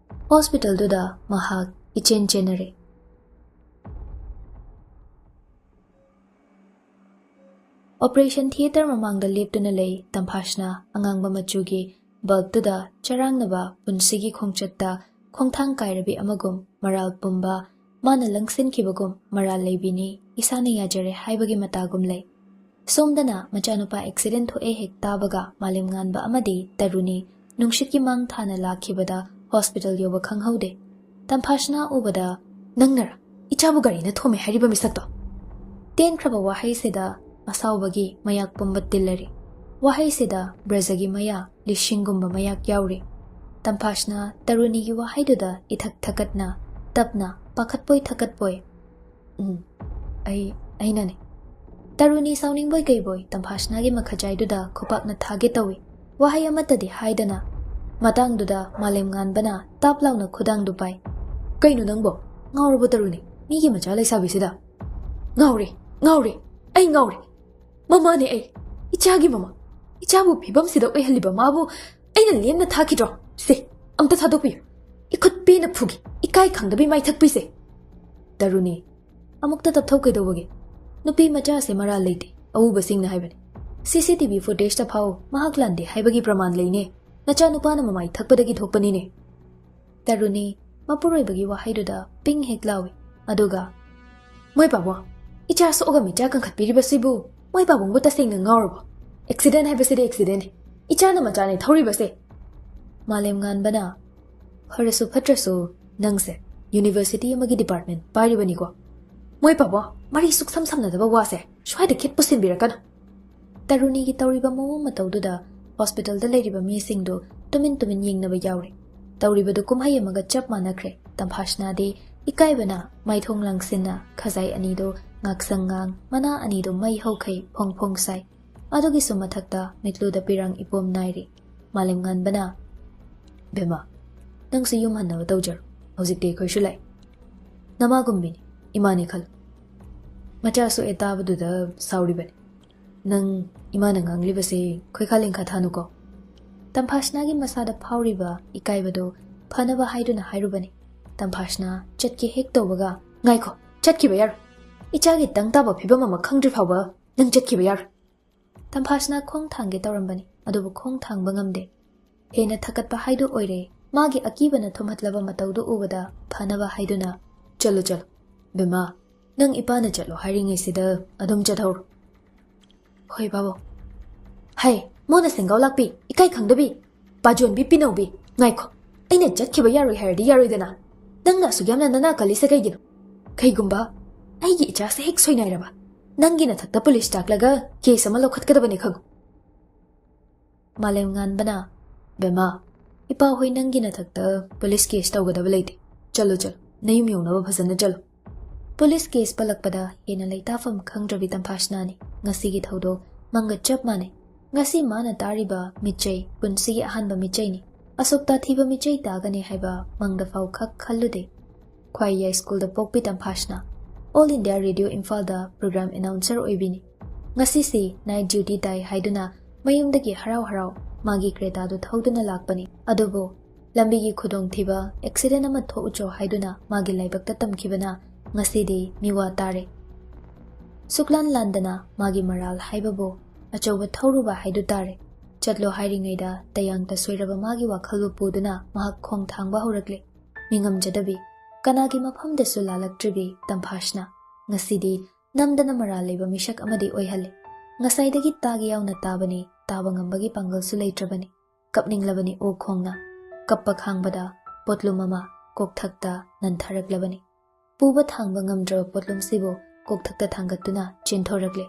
ꯍꯣꯁꯄꯤꯇꯥꯜꯗꯨꯗ ꯃꯍꯥꯛ ꯏꯆꯦꯟ ꯆꯦꯟꯅꯔꯦ꯫ ꯑꯣꯄꯔꯦꯁꯟ ꯊꯤꯌꯦꯇꯔ ꯃꯃꯥꯡꯗ ꯂꯦꯞꯇꯨꯅ ꯂꯩ ꯇꯝꯐꯥꯁꯅꯥ ꯑꯉꯥꯡꯕ ꯃꯆꯨꯒꯤ ꯕꯜꯕꯇꯨꯗ ꯆꯔꯥꯡꯅꯕ ꯄꯨꯟꯁꯤꯒꯤ ꯈꯣꯡꯆꯠꯇ ꯈꯣꯡꯊꯥꯡ ꯀꯥꯏꯔꯕꯤ ꯑꯃꯒꯨꯝ ꯃꯔꯥꯜ ꯄꯨꯝꯕ ꯃꯥꯅ ꯂꯪꯁꯤꯟꯈꯤꯕꯒꯨꯝ ꯃꯔꯥꯜ ꯂꯩꯕꯤꯅꯤ, ꯏꯁꯥꯅ ꯌꯥꯖꯔꯦ ꯍꯥꯏꯕꯒꯤ ꯃꯇꯥꯒꯨꯝ ꯂꯩ꯫ ꯁꯣꯝꯗꯅ ꯃꯆꯥꯅꯨꯄꯥ ꯑꯦꯛꯁꯤꯗꯦꯟ ꯊꯣꯛꯑꯦ ꯍꯦꯛ ꯇꯥꯕꯒ ꯃꯥꯂꯦꯝ ꯉꯥꯟꯕ ꯑꯃꯗꯤ ꯇꯔꯨꯅꯤ ꯅꯨꯡꯁꯤꯠꯀꯤ ꯃꯥꯡ ꯊꯥꯅ ꯂꯥꯛꯈꯤꯕꯗ ꯍꯣꯁꯄꯤꯇꯥꯜ ꯌꯧꯕ ꯈꯪꯍꯧꯗꯦ꯫ ꯇꯝꯐꯥꯁꯅꯥ ꯎꯕꯗ, "ꯅꯪꯅꯔ ꯏꯆꯥꯕꯨ ꯒꯥꯔꯤꯅ ꯊꯣꯝꯃꯦ ꯍꯥꯏꯔꯤꯕ ꯃꯤꯁꯛꯇꯣ?" ꯇꯦꯟꯈ꯭ꯔꯕ ꯋꯥꯍꯩꯁꯤꯗ ꯑꯁꯥꯎꯕꯒꯤ ꯃꯌꯥꯛ ꯄꯨꯝꯕ ꯇꯤꯜꯂꯔꯤ꯫ ꯋꯥꯍꯩꯁꯤꯗ ꯕ꯭ꯔꯖꯒꯤ ꯃꯌꯥ ꯂꯤꯁꯤꯡꯒꯨꯝꯕ ꯃꯌꯥꯛ ꯌꯥꯎꯔꯤ꯫ ꯇꯝꯐꯥꯁꯅꯥ ꯇꯔꯨꯅꯤꯒꯤ ꯋꯥꯍꯩꯗꯨꯗ ꯏꯊꯛ ꯊꯛꯀꯠꯅ, ꯇꯞꯅ, ꯄꯥꯈꯠꯄꯣꯏ ꯊꯛꯀꯠꯄꯣꯏ, "ꯎꯝ, ꯑꯩ, ꯑꯩꯅꯅꯦ꯫" ꯇꯔꯨꯅꯤ ꯁꯥꯎꯅꯤꯡꯕꯣꯏ ꯀꯩꯕꯣꯏ ꯇꯝꯐꯥꯁꯅꯥꯒꯤ ꯃꯈꯖꯥꯏꯗꯨꯗ ꯈꯨꯄꯥꯛꯅ ꯊꯥꯒꯦ ꯇꯧꯏ꯫ ꯋꯥꯍꯩ ꯑꯃꯠꯇꯗꯤ ꯍꯥꯏꯗꯅ꯫ ꯃꯇꯥꯡꯗꯨꯗ ꯃꯥꯂꯦꯝ ꯉꯥꯟꯕꯅ ꯇꯥꯞ ꯂꯥꯎꯅ ꯈꯨꯗꯥꯡꯗꯨ ꯄꯥꯏ꯫ "ꯀꯩꯅꯣ ꯅꯪꯕꯣ? ꯉꯥꯎꯔꯕꯣ ꯇꯔꯨꯅꯤ? ꯃꯤꯒꯤ ꯃꯆꯥ ꯂꯩꯁꯥꯕꯤꯁꯤꯗ?" "ꯉꯥꯎꯔꯦ, ꯉꯥꯎꯔꯦ, ꯑꯩ ꯉꯥꯎꯔꯦ꯫ ꯃꯃꯥꯅꯦ ꯑꯩ, ꯏꯆꯥꯒꯤ ꯃꯃꯥ꯫ ꯏꯆꯥꯕꯨ ꯐꯤꯕꯝꯁꯤꯗ ꯑꯣꯏꯍꯜꯂꯤꯕ ꯃꯥꯕꯨ ꯑꯩꯅ ꯂꯦꯝꯅ ꯊꯥꯈꯤꯗ꯭ꯔꯣ? ꯁꯦ, ꯑꯝꯇ ꯊꯥꯗꯣꯛꯄꯤꯌꯨ꯫ ꯏꯈꯨꯠ ꯄꯦꯟꯅ ꯐꯨꯒꯦ, ꯏꯀꯥꯏ ꯈꯪꯗꯕꯤ ꯃꯥꯏꯊꯛꯄꯤꯁꯦ꯫" "ꯇꯔꯨꯅꯤ, ꯑꯃꯨꯛꯇ ꯇꯞꯊꯧ ꯀꯩꯗꯧꯕꯒꯦ? ꯅꯨꯄꯤ ꯃꯆꯥꯁꯦ ꯃꯔꯥꯜ ꯂꯩꯇꯦ, ꯑꯎꯕꯁꯤꯡꯅ ꯍꯥꯏꯕꯅꯤ꯫ ꯁꯤ ꯁꯤ ꯇꯤ ꯚꯤ ꯐꯨꯇꯦꯖꯇ ꯐꯥꯎ ꯃꯍꯥꯛ ꯂꯥꯟꯗꯦ ꯍꯥꯏꯕꯒꯤ ꯄ꯭ꯔꯃꯥꯟ ꯂꯩꯅꯦ꯫ ꯅꯆꯥꯅꯨꯄꯥꯅ ꯃꯃꯥꯏ ꯊꯛꯄꯗꯒꯤ ꯊꯣꯛꯄꯅꯤꯅꯦ꯫" ꯇꯔꯨꯅꯤ ꯃꯄꯨꯔꯣꯏꯕꯒꯤ ꯋꯥꯍꯩꯗꯨꯗ ꯄꯤꯡ ꯍꯦꯛ ꯂꯥꯎꯏ꯫ ꯑꯗꯨꯒ, "ꯃꯣꯏ ꯄꯥꯕꯨꯡ, ꯏꯆꯥ ꯁꯣꯛꯑꯒ ꯃꯤꯆꯥ ꯀꯟꯈꯠꯄꯤꯔꯤꯕꯁꯤꯕꯨ ꯃꯣꯏ ꯄꯥꯕꯨꯡꯕꯨ ꯇꯁꯦꯡꯅ ꯉꯥꯎꯔꯕꯣ? ꯑꯦꯛꯁꯤꯗꯦꯟ ꯍꯥꯏꯕꯁꯤꯗꯤ ꯑꯦꯛꯁꯤꯗꯦꯟꯅꯤ꯫ ꯏꯆꯥꯅ ꯃꯆꯥꯅꯦ ꯊꯧꯔꯤꯕꯁꯦ꯫" ꯃꯥꯂꯦꯝ ꯉꯥꯟꯕꯅ, "ꯐꯔꯁꯨ ꯐꯠꯇ꯭ꯔꯁꯨ ꯅꯪꯁꯦ ꯌꯨꯅꯤꯚꯔꯁꯤꯇꯤ ꯑꯃꯒꯤ ꯗꯤꯄꯥꯔꯠꯃꯦꯟ ꯄꯥꯏꯔꯤꯕꯅꯤꯀꯣ꯫ ꯃꯣꯏ ꯄꯥꯕꯨꯡ, ꯃꯔꯤ ꯁꯨꯛꯁꯝ ꯁꯝꯅꯗꯕ ꯋꯥꯁꯦ ꯁ꯭ꯋꯥꯏꯗ ꯈꯤꯠ ꯄꯨꯁꯤꯟꯕꯤꯔꯛꯀꯅꯨ꯫ ꯇꯔꯨꯅꯤꯒꯤ ꯇꯧꯔꯤꯕ ꯃꯑꯣꯡ ꯃꯇꯧꯗꯨꯗ ꯍꯣꯁꯄꯤꯇꯥꯜꯗ ꯂꯩꯔꯤꯕ ꯃꯤꯁꯤꯡꯗꯨ ꯇꯨꯃꯤꯟ ꯇꯨꯃꯤꯟ ꯌꯦꯡꯅꯕ ꯌꯥꯎꯔꯦ꯫ ꯇꯧꯔꯤꯕꯗꯨ ꯀꯨꯝꯍꯩ ꯑꯃꯒ ꯆꯞ ꯃꯥꯟꯅꯈ꯭ꯔꯦ꯫ ꯇꯝꯐꯥꯁꯅꯥꯗꯤ ꯏꯀꯥꯏꯕꯅ ꯃꯥꯏꯊꯣꯡ ꯂꯥꯡꯁꯤꯟꯅ ꯈꯖꯥꯏ ꯑꯅꯤꯗꯨ ꯉꯥꯛꯁꯪ ꯉꯥꯡ, ꯃꯅꯥ ꯑꯅꯤꯗꯨ ꯃꯩ ꯍꯧꯈꯩ ꯐꯣꯡ ꯐꯣꯡ ꯁꯥꯏ꯫ ꯑꯗꯨꯒꯤꯁꯨ ꯃꯊꯛꯇ ꯃꯤꯠꯂꯨꯗ ꯄꯤꯔꯥꯡ ꯏꯄꯣꯝ ꯅꯥꯏꯔꯤ꯫ ꯃꯥꯂꯦꯝꯉꯥꯟꯕꯅ, "ꯕꯦꯝꯃ, ꯅꯪꯁꯨ ꯌꯨꯝ ꯍꯟꯅꯕ ꯇꯧꯖꯔꯣ꯫ ꯍꯧꯖꯤꯛꯇꯤ ꯑꯩꯈꯣꯏꯁꯨ ꯂꯥꯛꯑꯦ꯫ ꯅꯃꯥꯒꯨꯝꯕꯤꯅꯤ, ꯏꯃꯥꯅꯤ ꯈꯜꯂꯨ꯫ ꯃꯆꯥ ꯁꯣꯛꯑꯦ ꯇꯥꯕꯗꯨꯗ ꯁꯥꯎꯔꯤꯕꯅꯤ꯫ ꯅꯪ ꯏꯃꯥꯅ ꯉꯥꯡꯂꯤꯕꯁꯦ ꯈꯣꯏꯈꯥ ꯂꯦꯡꯈꯥ ꯊꯥꯅꯨꯀꯣ꯫" ꯇꯝꯐꯥꯁꯅꯥꯒꯤ ꯃꯁꯥꯗ ꯐꯥꯎꯔꯤꯕ ꯏꯀꯥꯏꯕꯗꯨ ꯐꯅꯕ ꯍꯥꯏꯗꯨꯅ ꯍꯥꯏꯔꯨꯕꯅꯤ꯫ ꯇꯝꯐꯥꯁꯅꯥ ꯆꯠꯀꯦ ꯍꯦꯛ ꯇꯧꯕꯒ, "ꯉꯥꯏꯈꯣ, ꯆꯠꯈꯤꯕ ꯌꯥꯔꯣꯏ꯫ ꯏꯆꯥꯒꯤ ꯇꯪ ꯇꯥꯕ ꯐꯤꯕꯝ ꯑꯃ ꯈꯪꯗ꯭ꯔꯤ ꯐꯥꯎꯕ ꯅꯪ ꯆꯠꯈꯤꯕ ꯌꯥꯔꯣꯏ꯫" ꯇꯝꯐꯥꯁꯅꯥ ꯈꯣꯡ ꯊꯥꯡꯒꯦ ꯇꯧꯔꯝꯕꯅꯤ, ꯑꯗꯨꯕꯨ ꯈꯣꯡ ꯊꯥꯡꯕ ꯉꯝꯗꯦ꯫ ꯍꯦꯟꯅ ꯊꯛꯀꯠꯄ ꯍꯥꯏꯗꯨ ꯑꯣꯏꯔꯦ꯫ ꯃꯥꯒꯤ ꯑꯀꯤꯕꯅ ꯊꯨꯝꯍꯠꯂꯕ ꯃꯇꯧꯗꯨ ꯎꯕꯗ ꯐꯅꯕ ꯍꯥꯏꯗꯨꯅ, "ꯆꯠꯂꯨ, ꯆꯠꯂꯨ꯫ ꯕꯦꯝꯃ, ꯅꯪ ꯏꯄꯥꯅ ꯆꯠꯂꯣ ꯍꯥꯏꯔꯤꯉꯩꯁꯤꯗ ꯑꯗꯨꯝ ꯆꯠꯍꯧꯔꯣ꯫" "ꯍꯣꯏ, ꯕꯥꯕꯣꯛ꯫" "ꯍꯩ, ꯃꯣꯟꯅ ꯁꯦꯡꯒꯥꯎ ꯂꯥꯛꯄꯤ, ꯏꯀꯥꯏ ꯈꯪꯗꯕꯤ, ꯄꯥꯖꯣꯟꯕꯤ ꯄꯤꯅꯧꯕꯤ, ꯉꯥꯏꯈꯣ꯫ ꯑꯩꯅ ꯆꯠꯈꯤꯕ ꯌꯥꯔꯣꯏ ꯍꯥꯏꯔꯗꯤ ꯌꯥꯔꯣꯏꯗꯅ꯫ ꯅꯪꯅ ꯑꯁꯨꯛ ꯌꯥꯝꯅ ꯅꯅꯥ ꯀꯜꯂꯤꯁꯦ ꯀꯩꯒꯤꯅꯣ? ꯀꯩꯒꯨꯝꯕ ꯑꯩꯒꯤ ꯏꯆꯥꯁꯦ ꯍꯦꯛ ꯁꯣꯏꯅꯥꯏꯔꯕ, ꯅꯪꯒꯤ ꯅꯊꯛꯇ ꯄꯨꯂꯤꯁ ꯇꯥꯛꯂꯒ ꯀꯦꯁ ꯑꯃ ꯂꯧꯈꯠꯀꯗꯕꯅꯤ ꯈꯪꯉꯨ꯫" ꯃꯥꯂꯦꯝꯉꯥꯟꯕꯅ, "ꯕꯦꯝꯃ, ꯏꯄꯥ ꯍꯣꯏ ꯅꯪꯒꯤ ꯅꯊꯛꯇ ꯄꯨꯂꯤꯁ ꯀꯦꯁ ꯇꯧꯒꯗꯕ ꯂꯩꯇꯦ꯫ ꯆꯠꯂꯨ, ꯆꯠꯂꯨ, ꯅꯌꯨꯝ ꯌꯧꯅꯕ ꯐꯖꯅ ꯆꯠꯂꯨ꯫" ꯄꯨꯂꯤꯁ ꯀꯦꯁ ꯄꯜꯂꯛꯄꯗ ꯍꯦꯟꯅ ꯂꯩꯇꯥꯐꯝ ꯈꯪꯗ꯭ꯔꯕꯤ ꯇꯝꯐꯥꯁꯅꯥꯅꯤ꯫ ꯉꯁꯤꯒꯤ ꯊꯧꯗꯣꯛ ꯃꯪꯒ ꯆꯞ ꯃꯥꯟꯅꯩ꯫ ꯉꯁꯤ ꯃꯥꯅ ꯇꯥꯔꯤꯕ ꯃꯤꯠꯆꯩ ꯄꯨꯟꯁꯤꯒꯤ ꯑꯍꯥꯟꯕ ꯃꯤꯠꯆꯩꯅꯤ꯫ ꯑꯁꯨꯛ ꯇꯥꯊꯤꯕ ꯃꯤꯠꯆꯩ ꯇꯥꯒꯅꯤ ꯍꯥꯏꯕ ꯃꯪꯗ ꯐꯥꯎ ꯈꯛ ꯈꯜꯂꯨꯗꯦ꯫ ꯈ꯭ꯋꯥꯏ ꯌꯥꯏꯁ꯭ꯀꯨꯜꯗ ꯄꯣꯛꯄꯤ ꯇꯝꯐꯥꯁꯅꯥ ꯑꯣꯜ ꯏꯟꯗꯤꯌꯥ ꯔꯦꯗꯤꯑꯣ ꯏꯝꯐꯥꯜꯗ ꯄ꯭ꯔꯣꯒ꯭ꯔꯥꯝ ꯑꯦꯅꯥꯎꯟꯁꯔ ꯑꯣꯏꯕꯤꯅꯤ꯫ ꯉꯁꯤꯁꯤ ꯅꯥꯏꯠ ꯗ꯭ꯌꯨꯇꯤ ꯇꯥꯏ ꯍꯥꯏꯗꯨꯅ ꯃꯌꯨꯝꯗꯒꯤ ꯍꯔꯥꯎ ꯍꯔꯥꯎ ꯃꯥꯒꯤ ꯀ꯭ꯔꯦꯇꯥꯗꯨ ꯊꯧꯗꯨꯅ ꯂꯥꯛꯄꯅꯤ꯫ ꯑꯗꯨꯕꯨ ꯂꯝꯕꯤꯒꯤ ꯈꯨꯗꯣꯡꯊꯤꯕ, ꯑꯦꯛꯁꯤꯗꯦꯟ ꯑꯃ ꯊꯣꯛꯎꯆꯣ ꯍꯥꯏꯗꯨꯅ ꯃꯥꯒꯤ ꯂꯥꯏꯕꯛꯇ ꯇꯝꯈꯤꯕꯅ ꯉꯁꯤꯗꯤ ꯃꯤꯋꯥ ꯇꯥꯔꯦ꯫ ꯁꯨꯛꯂꯥꯟ ꯂꯥꯟꯗꯅ ꯃꯥꯒꯤ ꯃꯔꯥꯜ ꯍꯥꯏꯕꯕꯨ ꯑꯆꯧꯕ ꯊꯧꯔꯨꯕ ꯍꯥꯏꯗꯨ ꯇꯥꯔꯦ꯫ ꯆꯠꯂꯣ ꯍꯥꯏꯔꯤꯉꯩꯗ ꯇꯌꯥꯡꯇ ꯁꯣꯏꯔꯕ ꯃꯥꯒꯤ ꯋꯥꯈꯜꯕꯨ ꯄꯨꯗꯨꯅ ꯃꯍꯥꯛ ꯈꯣꯡ ꯊꯥꯡꯕ ꯍꯧꯔꯛꯂꯦ꯫ ꯅꯤꯡꯉꯝꯖꯗꯕꯤ, ꯀꯅꯥꯒꯤ ꯃꯐꯝꯗꯁꯨ ꯂꯥꯜꯂꯛꯇ꯭ꯔꯤꯕꯤ ꯇꯝꯐꯥꯁꯅ ꯉꯁꯤꯗꯤ ꯅꯝꯗꯅ ꯃꯔꯥꯜ ꯂꯩꯕ ꯃꯤꯁꯛ ꯑꯃꯗꯤ ꯑꯣꯏꯍꯜꯂꯦ꯫ ꯉꯁꯥꯏꯗꯒꯤ ꯇꯥꯒꯦ ꯌꯥꯎꯅ ꯇꯥꯕꯅꯤ, ꯇꯥꯕ ꯉꯝꯕꯒꯤ ꯄꯥꯡꯒꯜꯁꯨ ꯂꯩꯇ꯭ꯔꯕꯅꯤ꯫ ꯀꯞꯅꯤꯡꯂꯕꯅꯤ ꯑꯣꯛ ꯈꯣꯡꯅ꯫ ꯀꯞꯄ ꯈꯥꯡꯕꯗ ꯄꯣꯠꯂꯨꯝ ꯑꯃ ꯀꯣꯛꯊꯛꯇ ꯅꯟꯊꯔꯛꯂꯕꯅꯤ꯫ ꯄꯨꯕ ꯊꯥꯡꯕ ꯉꯝꯗ꯭ꯔꯕ ꯄꯣꯠꯂꯨꯝꯁꯤꯕꯨ ꯀꯣꯛꯊꯛꯇ ꯊꯥꯡꯒꯠꯇꯨꯅ ꯆꯦꯟꯊꯣꯔꯛꯂꯦ꯫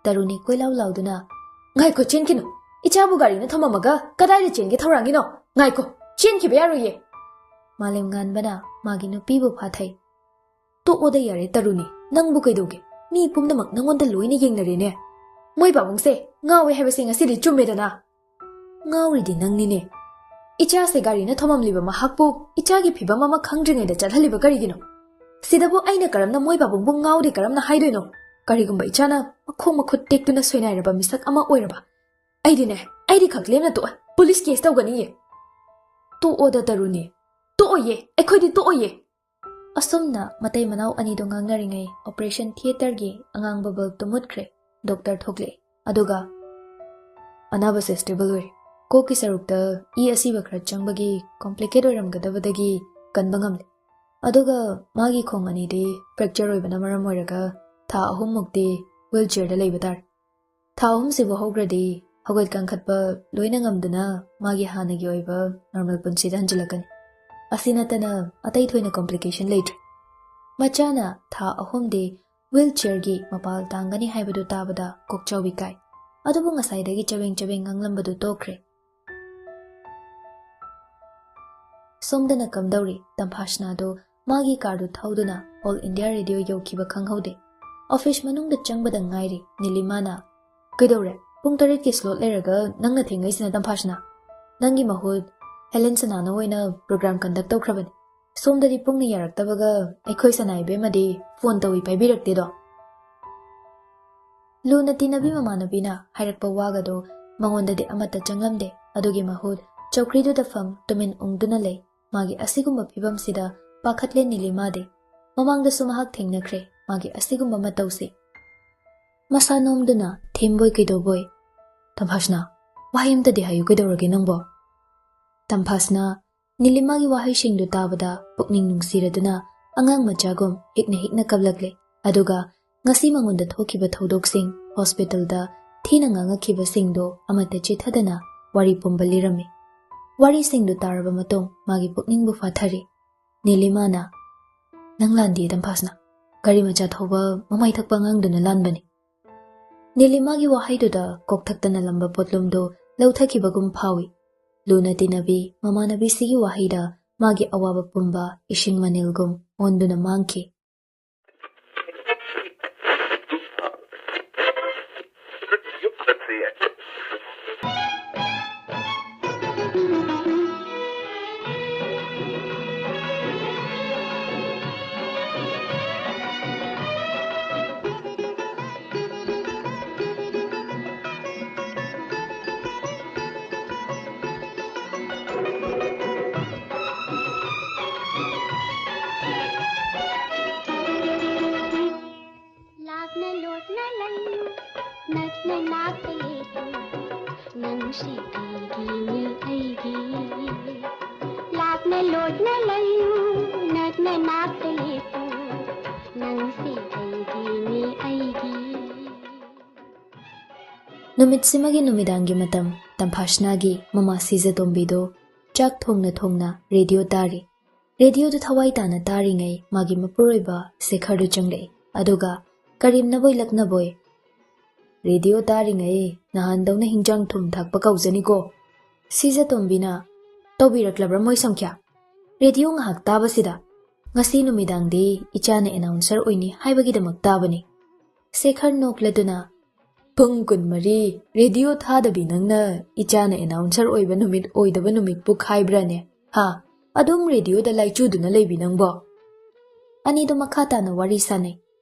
ꯇꯔꯨꯅꯤ ꯀꯣꯏꯂꯥꯎ ꯂꯥꯎꯗꯨꯅ, "ꯉꯥꯏꯈꯣ, ꯆꯦꯟꯈꯤꯅꯨ! ꯏꯆꯥꯕꯨ ꯒꯥꯔꯤꯅ ꯊꯝꯃꯝꯃꯒ ꯀꯗꯥꯏꯗ ꯆꯦꯟꯒꯦ ꯊꯧꯔꯥꯡꯒꯤꯅꯣ? ꯉꯥꯏꯈꯣ, ꯆꯦꯟꯈꯤꯕ ꯌꯥꯔꯣꯏꯌꯦ!" ꯃꯥꯂꯦꯝꯉꯥꯟꯕꯅ ꯃꯥꯒꯤ ꯅꯨꯄꯤꯕꯨ ꯐꯥꯊꯩ꯫ "ꯇꯣꯛꯑꯣꯗ ꯌꯥꯔꯦ ꯇꯔꯨꯅꯤ, ꯅꯪꯕꯨ ꯀꯩꯗꯧꯒꯦ? ꯃꯤ ꯄꯨꯝꯅꯃꯛ ꯅꯪꯉꯣꯟꯗ ꯂꯣꯏꯅ ꯌꯦꯡꯅꯔꯦꯅꯦ꯫ ꯃꯣꯏ ꯄꯥꯕꯨꯡꯁꯦ ꯉꯥꯎꯋꯦ ꯍꯥꯏꯕꯁꯦ ꯉꯁꯤꯗꯤ ꯆꯨꯝꯃꯦꯗꯅ꯫" "ꯉꯥꯎꯔꯤꯗꯤ ꯅꯪꯅꯤꯅꯦ꯫ ꯏꯆꯥꯁꯦ ꯒꯥꯔꯤꯅ ꯊꯣꯝꯃꯝꯂꯤꯕ ꯃꯍꯥꯛꯄꯨ ꯏꯆꯥꯒꯤ ꯐꯤꯕꯝ ꯑꯃ ꯈꯪꯗ꯭ꯔꯤꯉꯩꯗ ꯆꯠꯍꯜꯂꯤꯕ ꯀꯔꯤꯒꯤꯅꯣ? ꯁꯤꯗꯕꯨ ꯑꯩꯅ ꯀꯔꯝꯅ ꯃꯣꯏ ꯄꯥꯕꯨꯡꯕꯨ ꯉꯥꯎꯗꯦ ꯀꯔꯝꯅ ꯍꯥꯏꯗꯣꯏꯅꯣ? ꯀꯔꯤꯒꯨꯝꯕ ꯏꯆꯥꯅ ꯃꯈꯣꯡ ꯃꯈꯨꯠ ꯇꯦꯛꯇꯨꯅ ꯁꯣꯏꯅꯥꯏꯔꯕ ꯃꯤꯁꯛ ꯑꯃ ꯑꯣꯏꯔꯕ, ꯑꯩꯗꯤꯅꯦ, ꯑꯩꯗꯤ ꯈꯛ ꯂꯦꯝꯅ ꯇꯣꯛꯑꯣꯏ, ꯄꯨꯂꯤꯁ ꯀꯦꯁ ꯇꯧꯒꯅꯤꯌꯦ꯫" "ꯇꯣꯛꯑꯣꯗ ꯇꯔꯨꯅꯤ, ꯇꯣꯛꯑꯣꯏꯌꯦ, ꯑꯩꯈꯣꯏꯗꯤ ꯇꯣꯛꯑꯣꯏꯌꯦ꯫" ꯑꯁꯨꯝꯅ ꯃꯇꯩ ꯃꯅꯥꯎ ꯑꯅꯤꯗꯣ ꯉꯥꯡꯅꯔꯤꯉꯩ ꯑꯣꯄꯔꯦꯁꯟ ꯊꯤꯌꯦꯇꯔꯒꯤ ꯑꯉꯥꯡꯕ ꯕꯜꯕꯇꯨ ꯃꯨꯠꯈ꯭ꯔꯦ꯫ ꯗꯣꯛꯇꯔ ꯊꯣꯛꯂꯛꯑꯦ꯫ ꯑꯗꯨꯒ, "ꯑꯅꯥꯕꯁꯦ ꯁ꯭ꯇꯦꯕꯜ ꯑꯣꯏꯔꯦ꯫ ꯀꯣꯛꯀꯤ ꯁꯔꯨꯛꯇ ꯏ ꯑꯁꯤꯕ ꯈꯔ ꯆꯪꯕꯒꯤ ꯀꯣꯝꯄ꯭ꯂꯤꯀꯦꯠ ꯑꯣꯏꯔꯝꯒꯗꯕꯗꯒꯤ ꯀꯟꯕ ꯉꯝꯂꯦ꯫ ꯑꯗꯨꯒ ꯃꯥꯒꯤ ꯈꯣꯡ ꯑꯅꯤꯗꯤ ꯐ꯭ꯔꯦꯛꯆꯔ ꯑꯣꯏꯕꯅ ꯃꯔꯝ ꯑꯣꯏꯔꯒ ꯊꯥ ꯑꯍꯨꯝꯃꯨꯛꯇꯤ ꯋꯤꯜ ꯆꯤꯌꯔꯗ ꯂꯩꯕ ꯇꯥꯔꯦ꯫ ꯊꯥ ꯑꯍꯨꯝꯁꯤꯕꯨ ꯍꯧꯈ꯭ꯔꯗꯤ ꯍꯧꯒꯠ ꯀꯥꯡꯈꯠꯄ ꯂꯣꯏꯅ ꯉꯝꯗꯨꯅ ꯃꯥꯒꯤ ꯍꯥꯟꯅꯒꯤ ꯑꯣꯏꯕ ꯅꯣꯔꯃꯦꯜ ꯄꯨꯟꯁꯤꯗ ꯍꯟꯖꯤꯜꯂꯛꯀꯅꯤ꯫ ꯑꯁꯤ ꯅꯠꯇꯅ ꯑꯇꯩ ꯊꯣꯏꯅ ꯀꯣꯝꯄ꯭ꯂꯤꯀꯦꯁꯟ ꯂꯩꯇ꯭ꯔꯦ꯫" ꯃꯆꯥꯅ ꯊꯥ ꯑꯍꯨꯝꯗꯤ ꯋꯤꯜ ꯆꯤꯌꯔꯒꯤ ꯃꯄꯥꯜ ꯇꯥꯡꯒꯅꯤ ꯍꯥꯏꯕꯗꯨ ꯇꯥꯕꯗ ꯀꯣꯛꯆꯥꯎꯕꯤ ꯀꯥꯏ꯫ ꯑꯗꯨꯕꯨ ꯉꯁꯥꯏꯗꯒꯤ ꯆꯕꯦꯡ ꯆꯕꯦꯡ ꯉꯥꯡꯂꯝꯕꯗꯨ ꯇꯣꯛꯈ꯭ꯔꯦ꯫ ꯁꯣꯝꯗꯅ ꯀꯝꯗꯧꯔꯤ? ꯇꯝꯐꯥꯁꯅꯥꯗꯨ ꯃꯥꯒꯤ ꯀꯥꯔꯗꯨ ꯊꯧꯗꯨꯅ ꯑꯣꯜ ꯏꯟꯗꯤꯌꯥ ꯔꯦꯗꯤꯑꯣ ꯌꯧꯈꯤꯕ ꯈꯪꯍꯧꯗꯦ꯫ ꯑꯣꯐꯤꯁ ꯃꯅꯨꯡꯗ ꯆꯪꯕꯗ ꯉꯥꯏꯔꯤ ꯅꯤꯂꯤꯃꯥꯅ, "ꯀꯩꯗꯧꯔꯦ? ꯄꯨꯡ ꯇꯔꯦꯠꯀꯤ ꯁ꯭ꯂꯣꯠ ꯂꯩꯔꯒ ꯅꯪꯅ ꯊꯦꯡꯉꯩꯁꯤꯅ, ꯇꯝꯐꯥꯁꯅꯥ? ꯅꯪꯒꯤ ꯃꯍꯨꯠ ꯍꯦꯂꯦꯟ ꯁꯅꯥꯅ ꯑꯣꯏꯅ ꯄ꯭ꯔꯣꯒ꯭ꯔꯥꯝ ꯀꯟꯗꯛ ꯇꯧꯈ꯭ꯔꯕꯅꯤ꯫ ꯁꯣꯝꯗꯗꯤ ꯄꯨꯡꯅ ꯌꯥꯔꯛꯇꯕꯒ ꯑꯩꯈꯣꯏ ꯁꯅꯥ ꯏꯕꯦꯝꯃꯗꯤ ꯐꯣꯟ ꯇꯧꯏ ꯄꯥꯏꯕꯤꯔꯛꯇꯦꯗꯣ꯫" ꯂꯨꯅ ꯇꯤꯟꯅꯕꯤ ꯃꯃꯥꯟꯅꯕꯤꯅ ꯍꯥꯏꯔꯛꯄ ꯋꯥꯒꯗꯣ ꯃꯉꯣꯟꯗꯗꯤ ꯑꯃꯠꯇ ꯆꯪꯂꯝꯗꯦ꯫ ꯑꯗꯨꯒꯤ ꯃꯍꯨꯠ ꯆꯧꯀ꯭ꯔꯤꯗꯨꯗ ꯐꯝ ꯇꯨꯃꯤꯟ ꯎꯪꯗꯨꯅ ꯂꯩ꯫ ꯃꯥꯒꯤ ꯑꯁꯤꯒꯨꯝꯕ ꯐꯤꯕꯝꯁꯤꯗ ꯄꯥꯈꯠꯂꯦ ꯅꯤꯂꯤꯃꯥꯗꯤ꯫ ꯃꯃꯥꯡꯗꯁꯨ ꯃꯍꯥꯛ ꯊꯦꯡꯅꯈ꯭ꯔꯦ ꯃꯥꯒꯤ ꯑꯁꯤꯒꯨꯝꯕ ꯃꯇꯧꯁꯤ꯫ ꯃꯁꯥ ꯅꯣꯝꯗꯨꯅ ꯊꯦꯝꯕꯣꯏ ꯀꯩꯗꯧꯕꯣꯏ, "ꯇꯝꯐꯥꯁꯅꯥ, ꯋꯥꯍꯩ ꯑꯃꯇꯗꯤ ꯍꯥꯏꯌꯨ, ꯀꯩꯗꯧꯔꯒꯦ ꯅꯪꯕꯣ?" ꯇꯝꯐꯥꯁꯅꯥ ꯅꯤꯂꯤꯃꯥꯒꯤ ꯋꯥꯍꯩꯁꯤꯡꯗꯨ ꯇꯥꯕꯗ ꯄꯨꯛꯅꯤꯡ ꯅꯨꯡꯁꯤꯔꯗꯨꯅ ꯑꯉꯥꯡ ꯃꯆꯥꯒꯨꯝ ꯍꯤꯛꯅ ꯍꯤꯛꯅ ꯀꯞꯂꯛꯂꯦ꯫ ꯑꯗꯨꯒ ꯉꯁꯤ ꯃꯉꯣꯟꯗ ꯊꯣꯛꯈꯤꯕ ꯊꯧꯗꯣꯛꯁꯤꯡ, ꯍꯣꯁꯄꯤꯇꯥꯜꯗ ꯊꯤꯅ ꯉꯥꯡꯉꯛꯈꯤꯕꯁꯤꯡꯗꯣ ꯑꯃꯠꯇ ꯆꯤꯊꯗꯅ ꯋꯥꯔꯤ ꯄꯨꯝꯕ ꯂꯤꯔꯝꯃꯤ꯫ ꯋꯥꯔꯤꯁꯤꯡꯗꯨ ꯇꯥꯔꯕ ꯃꯇꯨꯡ ꯃꯥꯒꯤ ꯄꯨꯛꯅꯤꯡꯕꯨ ꯐꯥꯊꯔꯤ꯫ ꯅꯤꯂꯤꯃꯥꯅ, "ꯅꯪ ꯂꯥꯟꯗꯦ ꯇꯝꯐꯥꯁꯅꯥ꯫ ꯒꯥꯔꯤ ꯃꯆꯥ ꯊꯧꯕ ꯃꯃꯩ ꯊꯛꯄ ꯑꯉꯥꯡꯗꯨꯅ ꯂꯥꯟꯕꯅꯤ꯫ ꯅꯤꯂꯤꯃꯥꯒꯤ ꯋꯥꯍꯩꯗꯨꯗ ꯀꯣꯛꯊꯛꯇ ꯅꯜꯂꯝꯕ ꯄꯣꯠꯂꯨꯝꯗꯨ ꯂꯧꯊꯈꯤꯕꯒꯨꯝ ꯐꯥꯎꯏ꯫ ꯂꯨꯅ ꯇꯤꯟꯅꯕꯤ ꯃꯃꯥꯟꯅꯕꯤꯁꯤꯒꯤ ꯋꯥꯍꯩꯗ ꯃꯥꯒꯤ ꯑꯋꯥꯕ ꯄꯨꯝꯕ ꯏꯁꯤꯡ ꯃꯅꯤꯜꯒꯨꯝ ꯑꯣꯟꯗꯨꯅ ꯃꯥꯡꯈꯤ꯫ ꯂꯥꯛꯅ ꯂꯣꯠꯅ ꯂꯩꯌꯨ, ꯅꯛꯅ ꯅꯥꯛꯇ ꯂꯦꯞꯄꯨ, ꯅꯪꯁꯤ ꯑꯩꯒꯤꯅꯤ ꯑꯩꯒꯤ꯫ ꯂꯥꯛꯅ ꯂꯣꯠꯅ ꯂꯩꯌꯨ, ꯅꯛꯅ ꯅꯥꯛꯇ ꯂꯦꯞꯄꯨ, ꯅꯪꯁꯤ ꯑꯩꯒꯤꯅꯤ ꯑꯩꯒꯤ꯫ ꯅꯨꯃꯤꯠꯁꯤꯃꯒꯤ ꯅꯨꯃꯤꯗꯥꯡꯒꯤ ꯃꯇꯝ, ꯇꯝꯐꯥꯁꯅꯥꯒꯤ ꯃꯃꯥ ꯁꯤꯖꯇꯣꯝꯕꯤꯗꯨ ꯆꯥꯛ ꯊꯣꯡꯅ ꯊꯣꯡꯅ ꯔꯦꯗꯤꯑꯣ ꯇꯥꯔꯤ꯫ ꯔꯦꯗꯤꯑꯣꯗꯨ ꯊꯋꯥꯏ ꯇꯥꯅ ꯇꯥꯔꯤꯉꯩ ꯃꯥꯒꯤ ꯃꯄꯨꯔꯣꯏꯕ ꯁꯦꯈꯔꯗꯨ ꯆꯪꯂꯛꯏ꯫ ꯑꯗꯨꯒ ꯀꯔꯦꯝꯅꯕꯣꯏ ꯂꯛꯅꯕꯣꯏ, "ꯔꯦꯗꯤꯑꯣ ꯇꯥꯔꯤꯉꯩ ꯅꯍꯥꯟꯗꯧꯅ ꯍꯤꯟꯖꯥꯡ ꯊꯨꯝ ꯊꯥꯛꯄ ꯀꯧꯖꯅꯤꯀꯣ꯫" ꯁꯤꯖꯇꯣꯝꯕꯤꯅ, "ꯇꯧꯕꯤꯔꯛꯂꯕ꯭ꯔꯥ ꯃꯣꯏ ꯁꯪꯈ꯭ꯌꯥ? ꯔꯦꯗꯤꯑꯣ ꯉꯥꯏꯍꯥꯛ ꯇꯥꯕꯁꯤꯗ꯫ ꯉꯁꯤ ꯅꯨꯃꯤꯗꯥꯡꯗꯤ ꯏꯆꯥꯅ ꯑꯦꯅꯥꯎꯟꯁꯔ ꯑꯣꯏꯅꯤ ꯍꯥꯏꯕꯒꯤꯗꯃꯛ ꯇꯥꯕꯅꯤ꯫" ꯁꯦꯈꯔ ꯅꯣꯛꯂꯗꯨꯅ, "ꯄꯨꯡ ꯀꯨꯟꯃꯔꯤ ꯔꯦꯗꯤꯑꯣ ꯊꯥꯗꯕꯤ ꯅꯪꯅ ꯏꯆꯥꯅ ꯑꯦꯅꯥꯎꯟꯁꯔ ꯑꯣꯏꯕ ꯅꯨꯃꯤꯠ ꯑꯣꯏꯗꯕ ꯅꯨꯃꯤꯠꯄꯨ ꯈꯥꯏꯕ꯭ꯔꯥꯅꯦ? ꯍꯥ? ꯑꯗꯨꯝ ꯔꯦꯗꯤꯑꯣꯗ ꯂꯥꯏꯆꯨꯗꯨꯅ ꯂꯩꯕꯤ ꯅꯪꯕꯣ?" ꯑꯅꯤꯗꯣ ꯃꯈꯥ ꯇꯥꯅ ꯋꯥꯔꯤ ꯁꯥꯅꯩ꯫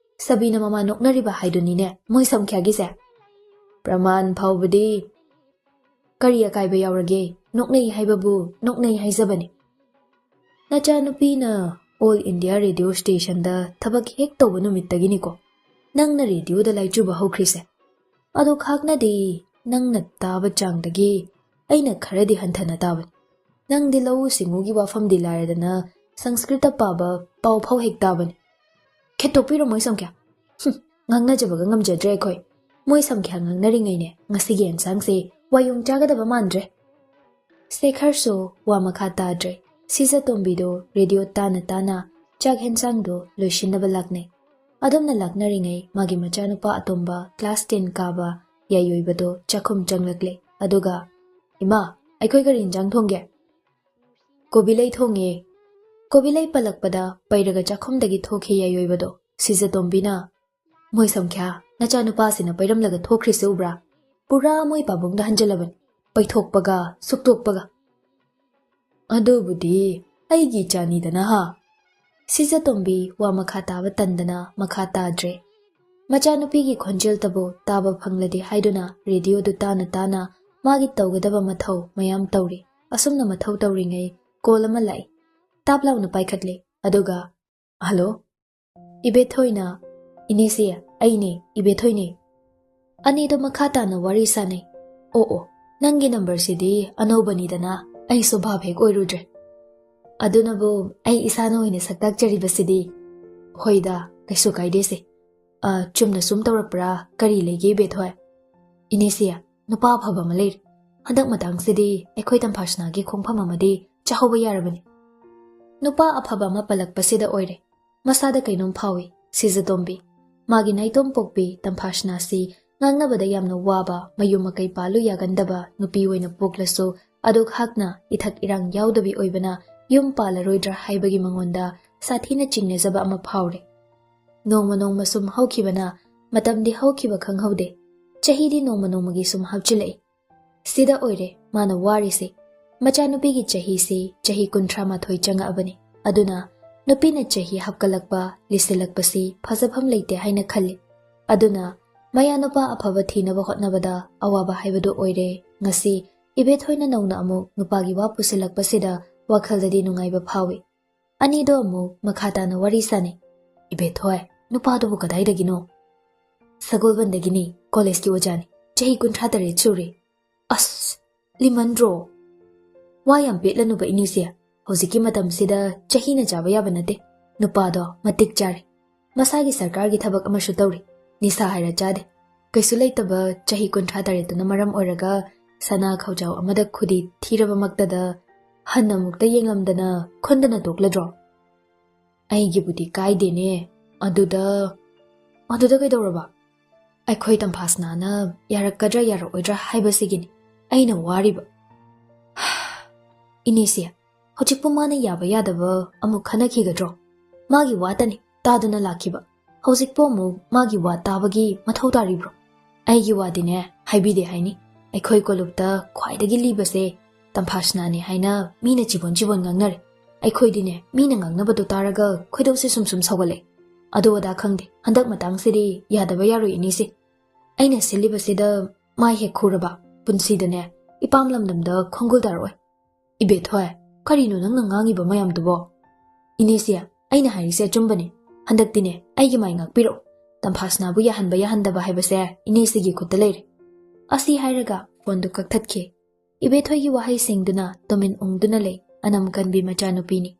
ꯁꯕꯤꯅ ꯃꯃꯥ ꯅꯣꯛꯅꯔꯤꯕ ꯍꯥꯏꯗꯨꯅꯤꯅꯦ ꯃꯣꯏ ꯁꯪꯈ꯭ꯌꯥꯒꯤꯁꯦ꯫ "ꯄ꯭ꯔꯃꯥꯟ ꯐꯥꯎꯕꯗꯤ ꯀꯔꯤ ꯑꯀꯥꯏꯕ ꯌꯥꯎꯔꯒꯦ? ꯅꯣꯛꯅꯩ ꯍꯥꯏꯕꯕꯨ ꯅꯣꯛꯅꯩ ꯍꯥꯏꯖꯕꯅꯤ꯫ ꯅꯆꯥꯅꯨꯄꯤꯅ ꯑꯣꯜ ꯏꯟꯗꯤꯌꯥ ꯔꯦꯗꯤꯑꯣ ꯁ꯭ꯇꯦꯁꯟꯗ ꯊꯕꯛ ꯍꯦꯛ ꯇꯧꯕ ꯅꯨꯃꯤꯠꯇꯒꯤꯅꯤꯀꯣ ꯅꯪꯅ ꯔꯦꯗꯤꯑꯣꯗ ꯂꯥꯏꯆꯨꯕ ꯍꯧꯈ꯭ꯔꯤꯁꯦ꯫ ꯑꯗꯣ ꯈꯥꯛꯅꯗꯤ ꯅꯪꯅ ꯇꯥꯕ ꯆꯥꯡꯗꯒꯤ ꯑꯩꯅ ꯈꯔꯗꯤ ꯍꯟꯊꯅ ꯇꯥꯕꯅꯤ꯫ ꯅꯪꯗꯤ ꯂꯧꯎ ꯁꯤꯡꯎꯒꯤ ꯋꯥꯐꯝꯗꯤ ꯂꯥꯏꯔꯗꯅ ꯁꯪꯁꯀ꯭ꯔꯤꯇ ꯄꯥꯕ ꯄꯥꯎ ꯐꯥꯎ ꯍꯦꯛ ꯇꯥꯕꯅꯤ꯫" "ꯈꯦꯠꯇꯣꯛꯄꯤꯔꯣ ꯃꯣꯏ ꯁꯪꯈ꯭ꯌꯥ꯫ ꯍꯨꯝ, ꯉꯥꯡꯅꯖꯕꯒ ꯉꯝꯖꯗ꯭ꯔꯦ ꯑꯩꯈꯣꯏ꯫ ꯃꯣꯏ ꯁꯪꯈ꯭ꯌꯥ ꯉꯥꯡꯅꯔꯤꯉꯩꯅꯦ ꯉꯁꯤꯒꯤ ꯑꯦꯟꯁꯥꯡꯁꯦ ꯋꯥꯌꯣꯡ ꯆꯥꯒꯗꯕ ꯃꯥꯟꯗ꯭ꯔꯦ꯫" ꯁꯦꯈꯔꯁꯨ ꯋꯥ ꯃꯈꯥ ꯇꯥꯗ꯭ꯔꯦ꯫ ꯁꯤꯖꯇꯣꯝꯕꯤꯗꯣ ꯔꯦꯗꯤꯑꯣ ꯇꯥꯅ ꯇꯥꯅ ꯆꯥꯛ ꯍꯦꯟꯁꯥꯡꯗꯣ ꯂꯣꯏꯁꯤꯟꯅꯕ ꯂꯥꯛꯅꯩ꯫ ꯑꯗꯨꯝꯅ ꯂꯥꯛꯅꯔꯤꯉꯩ ꯃꯥꯒꯤ ꯃꯆꯥꯅꯨꯄꯥ ꯑꯇꯣꯝꯕ class ten ꯀꯥꯕ ꯌꯥꯏꯑꯣꯏꯕꯗꯣ ꯆꯥꯛꯈꯨꯝ ꯆꯪꯂꯛꯂꯦ꯫ ꯑꯗꯨꯒ, "ꯏꯃꯥ, ꯑꯩꯈꯣꯏ ꯀꯔꯤ ꯏꯟꯖꯥꯡ ꯊꯣꯡꯒꯦ?" "ꯀꯣꯕꯤ ꯂꯩ ꯊꯣꯡꯉꯦ꯫" ꯀꯣꯕꯤ ꯂꯩ ꯄꯜꯂꯛꯄꯗ ꯄꯩꯔꯒ ꯆꯥꯛꯈꯨꯝꯗꯒꯤ ꯊꯣꯛꯈꯤ ꯌꯥꯏꯑꯣꯏꯕꯗꯣ꯫ ꯁꯤꯖꯇꯣꯝꯕꯤꯅ, "ꯃꯣꯏ ꯁꯝꯈ꯭ꯌꯥ, ꯅꯆꯥꯅꯨꯄꯥꯁꯤꯅ ꯄꯩꯔꯝꯂꯒ ꯊꯣꯛꯈ꯭ꯔꯤꯁꯦ ꯎꯕ꯭ꯔꯥ? ꯄꯨꯔꯥ ꯃꯣꯏ ꯄꯥꯕꯨꯡꯗ ꯍꯟꯖꯤꯜꯂꯕꯅꯤ, ꯄꯩꯊꯣꯛꯄꯒ ꯁꯨꯛꯇꯣꯛꯄꯒ꯫" "ꯑꯗꯨꯕꯨꯗꯤ ꯑꯩꯒꯤ ꯏꯆꯥꯅꯤꯗꯅ ꯍꯥ꯫" ꯁꯤꯖꯇꯣꯝꯕꯤ ꯋꯥ ꯃꯈꯥ ꯇꯥꯕ ꯇꯟꯗꯅ ꯃꯈꯥ ꯇꯥꯗ꯭ꯔꯦ꯫ ꯃꯆꯥꯅꯨꯄꯤꯒꯤ ꯈꯣꯟꯖꯦꯜꯇꯕꯨ ꯇꯥꯕ ꯐꯪꯂꯗꯤ ꯍꯥꯏꯗꯨꯅ ꯔꯦꯗꯤꯑꯣꯗꯨ ꯇꯥꯅ ꯇꯥꯅ ꯃꯥꯒꯤ ꯇꯧꯒꯗꯕ ꯃꯊꯧ ꯃꯌꯥꯝ ꯇꯧꯔꯤ꯫ ꯑꯁꯨꯝꯅ ꯃꯊꯧ ꯇꯧꯔꯤꯉꯩ ꯀꯣꯜ ꯑꯃ ꯂꯥꯛꯏ꯫ ꯇꯥꯞ ꯂꯥꯎꯅ ꯄꯥꯏꯈꯠꯂꯦ꯫ ꯑꯗꯨꯒ, "ꯍꯜꯂꯣ?" "ꯏꯕꯦꯊꯣꯏꯅ?" "ꯏꯅꯦꯁꯦ, ꯑꯩꯅꯦ, ꯏꯕꯦꯊꯣꯏꯅꯦ꯫" ꯑꯅꯤꯗꯣ ꯃꯈꯥ ꯇꯥꯅ ꯋꯥꯔꯤ ꯁꯥꯟꯅꯩ꯫ "ꯑꯣ ꯑꯣ, ꯅꯪꯒꯤ ꯅꯝꯕꯔꯁꯤꯗꯤ ꯑꯅꯧꯕꯅꯤꯗꯅ, ꯑꯩꯁꯨ ꯚꯥꯞ ꯍꯦꯛ ꯑꯣꯏꯔꯨꯗ꯭ꯔꯦ꯫ ꯑꯗꯨꯅꯕꯨ ꯑꯩ ꯏꯁꯥꯅ ꯑꯣꯏꯅ ꯁꯛꯇꯥꯛꯆꯔꯤꯕꯁꯤꯗꯤ꯫" "ꯍꯣꯏꯗ, ꯀꯩꯁꯨ ꯀꯥꯏꯗꯦꯁꯦ꯫ ꯑ, ꯆꯨꯝꯅ ꯁꯨꯝ ꯇꯧꯔꯛꯄ꯭ꯔꯥ? ꯀꯔꯤ ꯂꯩꯒꯦ ꯏꯕꯦꯊꯣꯏ?" "ꯏꯅꯦꯁꯦ, ꯅꯨꯄꯥ ꯑꯐꯕ ꯑꯃ ꯂꯩꯔꯦ꯫ ꯍꯟꯗꯛ ꯃꯇꯥꯡꯁꯤꯗꯤ ꯑꯩꯈꯣꯏ ꯇꯝꯐꯥꯁꯅꯥꯒꯤ ꯈꯣꯡꯐꯝ ꯑꯃꯗꯤ ꯆꯥꯍꯧꯕ ꯌꯥꯔꯕꯅꯤ꯫" ꯅꯨꯄꯥ ꯑꯐꯕ ꯑꯃ ꯄꯜꯂꯛꯄꯁꯤꯗ ꯑꯣꯏꯔꯦ ꯃꯁꯥꯗ ꯀꯩꯅꯣꯝ ꯐꯥꯎꯏ ꯁꯤꯖꯇꯣꯝꯕꯤ꯫ ꯃꯥꯒꯤ ꯅꯥꯏꯇꯣꯝ ꯄꯣꯛꯄꯤ ꯇꯝꯐꯥꯁꯅꯥꯁꯤ ꯉꯥꯡꯅꯕꯗ ꯌꯥꯝꯅ ꯋꯥꯕ, ꯃꯌꯨꯝ ꯃꯀꯩ ꯄꯥꯜꯂꯨ ꯌꯥꯒꯟꯗꯕ ꯅꯨꯄꯤ ꯑꯣꯏꯅ ꯄꯣꯛꯂꯁꯨ, ꯑꯗꯨꯛ ꯍꯥꯛꯅ ꯏꯊꯛ ꯏꯔꯥꯡ ꯌꯥꯎꯗꯕꯤ ꯑꯣꯏꯕꯅ ꯌꯨꯝ ꯄꯥꯜꯂꯔꯣꯏꯗ꯭ꯔꯥ ꯍꯥꯏꯕꯒꯤ ꯃꯉꯣꯟꯗ ꯁꯥꯊꯤꯅ ꯆꯤꯡꯅꯖꯕ ꯑꯃ ꯐꯥꯎꯔꯦ꯫ ꯅꯣꯡꯃ ꯅꯣꯡꯃ ꯁꯨꯝ ꯍꯧꯈꯤꯕꯅ ꯃꯇꯝꯗꯤ ꯍꯧꯈꯤꯕ ꯈꯪꯍꯧꯗꯦ꯫ ꯆꯍꯤꯗꯤ ꯅꯣꯡꯃ ꯅꯣꯡꯃꯒꯤ ꯁꯨꯝ ꯍꯥꯞꯆꯤꯜꯂꯛꯏ꯫ ꯁꯤꯗ ꯑꯣꯏꯔꯦ ꯃꯥꯅ ꯋꯥꯔꯤꯁꯦ꯫ ꯃꯆꯥꯅꯨꯄꯤꯒꯤ ꯆꯍꯤꯁꯤ ꯆꯍꯤ ꯀꯨꯟꯊ꯭ꯔꯥ ꯃꯥꯊꯣꯏ ꯆꯪꯉꯛꯑꯕꯅꯤ꯫ ꯑꯗꯨꯅ ꯅꯨꯄꯤꯅ ꯆꯍꯤ ꯍꯥꯞꯀꯠꯂꯛꯄ, ꯂꯤꯁꯤꯜꯂꯛꯄꯁꯤ ꯐꯖꯐꯝ ꯂꯩꯇꯦ ꯍꯥꯏꯅ ꯈꯜꯂꯤ꯫ ꯑꯗꯨꯅ ꯃꯌꯥ ꯅꯨꯄꯥ ꯑꯐꯕ ꯊꯤꯅꯕ ꯍꯣꯠꯅꯕꯗ ꯑꯋꯥꯕ ꯍꯥꯏꯕꯗꯨ ꯑꯣꯏꯔꯦ꯫ ꯉꯁꯤ ꯏꯕꯦꯊꯣꯏꯅ ꯅꯧꯅ ꯑꯃꯨꯛ ꯅꯨꯄꯥꯒꯤ ꯋꯥ ꯄꯨꯁꯤꯜꯂꯛꯄꯁꯤꯗ ꯋꯥꯈꯜꯗꯗꯤ ꯅꯨꯡꯉꯥꯏꯕ ꯐꯥꯎꯏ꯫ ꯑꯅꯤꯗꯣ ꯑꯃꯨꯛ ꯃꯈꯥ ꯇꯥꯅ ꯋꯥꯔꯤ ꯁꯥꯅꯩ꯫ "ꯏꯕꯦꯊꯣꯏ, ꯅꯨꯄꯥꯗꯨꯕꯨ ꯀꯗꯥꯏꯗꯒꯤꯅꯣ?" "ꯁꯒꯣꯜꯕꯟꯗꯒꯤꯅꯤ, ꯀꯣꯂꯦꯖꯀꯤ ꯑꯣꯖꯥꯅꯤ, ꯆꯍꯤ ꯀꯨꯟꯊ꯭ꯔꯥ ꯇꯔꯦꯠ ꯁꯨꯔꯦ꯫" "ꯑꯁ, ꯂꯤꯃꯟꯗ꯭ꯔꯣ?" "ꯋꯥ ꯌꯥꯝ ꯄꯦꯠꯂꯅꯨꯕ ꯏꯅꯦꯁꯦ, ꯍꯧꯖꯤꯛꯀꯤ ꯃꯇꯝꯁꯤꯗ ꯆꯍꯤꯅ ꯆꯥꯕ ꯌꯥꯕ ꯅꯠꯇꯦ꯫ ꯅꯨꯄꯥꯗꯣ ꯃꯇꯤꯛ ꯆꯥꯔꯦ, ꯃꯁꯥꯒꯤ ꯁꯔꯀꯥꯔꯒꯤ ꯊꯕꯛ ꯑꯃꯁꯨ ꯇꯧꯔꯤ, ꯅꯤꯁꯥ ꯍꯥꯏꯔ ꯆꯥꯗꯦ꯫ ꯀꯩꯁꯨ ꯂꯩꯇꯕ ꯆꯍꯤ ꯀꯨꯟꯊ꯭ꯔꯥ ꯇꯔꯦꯠꯇꯨꯅ ꯃꯔꯝ ꯑꯣꯏꯔꯒ ꯁꯅꯥ ꯈꯧꯖꯥꯎ ꯑꯃꯗ ꯈꯨꯗꯤ ꯊꯤꯔꯕꯃꯛꯇꯗ ꯍꯟꯅ ꯑꯃꯨꯛꯇ ꯌꯦꯡꯂꯝꯗꯅ ꯈꯨꯟꯗꯅ ꯇꯣꯛꯂꯗ꯭ꯔꯣ?" "ꯑꯩꯒꯤꯕꯨꯗꯤ ꯀꯥꯏꯗꯦꯅꯦ, ꯑꯗꯨꯗ, ꯑꯗꯨꯗ ꯀꯩꯗꯧꯔꯕ? ꯑꯩꯈꯣꯏ ꯇꯝꯐꯥꯁꯅꯥꯅ ꯌꯥꯔꯛꯀꯗ꯭ꯔꯥ ꯌꯥꯔꯛꯑꯣꯏꯗ꯭ꯔꯥ ꯍꯥꯏꯕꯁꯤꯒꯤꯅꯤ ꯑꯩꯅ ꯋꯥꯔꯤꯕ꯫ ꯏꯅꯦꯁꯦ, ꯍꯧꯖꯤꯛꯄꯨ ꯃꯥꯅ ꯌꯥꯕ ꯌꯥꯗꯕ ꯑꯃꯨꯛ ꯈꯟꯅꯈꯤꯒꯗ꯭ꯔꯣ? ꯃꯥꯒꯤ ꯋꯥꯇꯅꯤ ꯇꯥꯗꯨꯅ ꯂꯥꯛꯈꯤꯕ꯫ ꯍꯧꯖꯤꯛꯄꯨ ꯑꯃꯨꯛ ꯃꯥꯒꯤ ꯋꯥ ꯇꯥꯕꯒꯤ ꯃꯊꯧ ꯇꯥꯔꯤꯕ꯭ꯔꯣ? ꯑꯩꯒꯤ ꯋꯥꯗꯤꯅꯦ ꯍꯥꯏꯕꯤꯗꯦ ꯍꯥꯏꯅꯤ꯫ ꯑꯩꯈꯣꯏ ꯀꯣꯂꯨꯞꯇ ꯈ꯭ꯋꯥꯏꯗꯒꯤ ꯂꯤꯕꯁꯦ ꯇꯝꯐꯥꯁꯅꯥꯅꯦ ꯍꯥꯏꯅ ꯃꯤꯅ ꯆꯤꯕꯣꯟ ꯆꯤꯕꯣꯟ ꯉꯥꯡꯅꯔꯦ꯫ ꯑꯩꯈꯣꯏꯗꯤꯅꯦ ꯃꯤꯅ ꯉꯥꯡꯅꯕꯗꯣ ꯇꯥꯔꯒ ꯈꯣꯏꯗꯧꯁꯦ ꯁꯨꯝ ꯁꯨꯝ ꯁꯧꯒꯠꯂꯦ꯫ ꯑꯗꯨ ꯑꯗꯥ ꯈꯪꯗꯦ, ꯍꯟꯗꯛ ꯃꯇꯥꯡꯁꯤꯗꯤ ꯌꯥꯗꯕ ꯌꯥꯔꯣꯏ ꯏꯅꯦꯁꯦ꯫ ꯑꯩꯅ ꯁꯤꯜꯂꯤꯕꯁꯤꯗ ꯃꯥꯏ ꯍꯦꯛ ꯈꯨꯔꯕ ꯄꯨꯟꯁꯤꯗꯅꯦ ꯏꯄꯥꯝ ꯂꯝꯗꯝꯗ ꯈꯣꯡꯒꯨꯜ ꯇꯥꯔꯛꯑꯣꯏ꯫ ꯏꯕꯦꯊꯣꯏ, ꯀꯔꯤꯅꯣ ꯅꯪꯅ ꯉꯥꯡꯉꯤꯕ ꯃꯌꯥꯝꯗꯨꯕꯣ? ꯏꯅꯦꯁꯦ, ꯑꯩꯅ ꯍꯥꯏꯔꯤꯁꯦ ꯑꯆꯨꯝꯕꯅꯤ꯫ ꯍꯟꯗꯛꯇꯤꯅꯦ ꯑꯩꯒꯤ ꯃꯥꯏ ꯉꯥꯛꯄꯤꯔꯛꯑꯣ꯫ ꯇꯝꯐꯥꯁꯅꯥꯕꯨ ꯌꯥꯍꯟꯕ ꯌꯥꯍꯟꯗꯕ ꯍꯥꯏꯕꯁꯦ ꯏꯅꯦꯁꯤꯒꯤ ꯈꯨꯠꯇ ꯂꯩꯔꯦ꯫ ꯑꯁꯤ ꯍꯥꯏꯔꯒ ꯐꯣꯟꯗꯨ ꯀꯛꯊꯠꯈꯤ꯫ ꯏꯕꯦꯊꯣꯏꯒꯤ ꯋꯥꯍꯩꯁꯤꯡꯗꯨꯅ ꯇꯨꯃꯤꯟ ꯎꯪꯗꯨꯅ ꯂꯩ ꯑꯅꯝ ꯀꯟꯕꯤ ꯃꯆꯥꯅꯨꯄꯤꯅꯤ꯫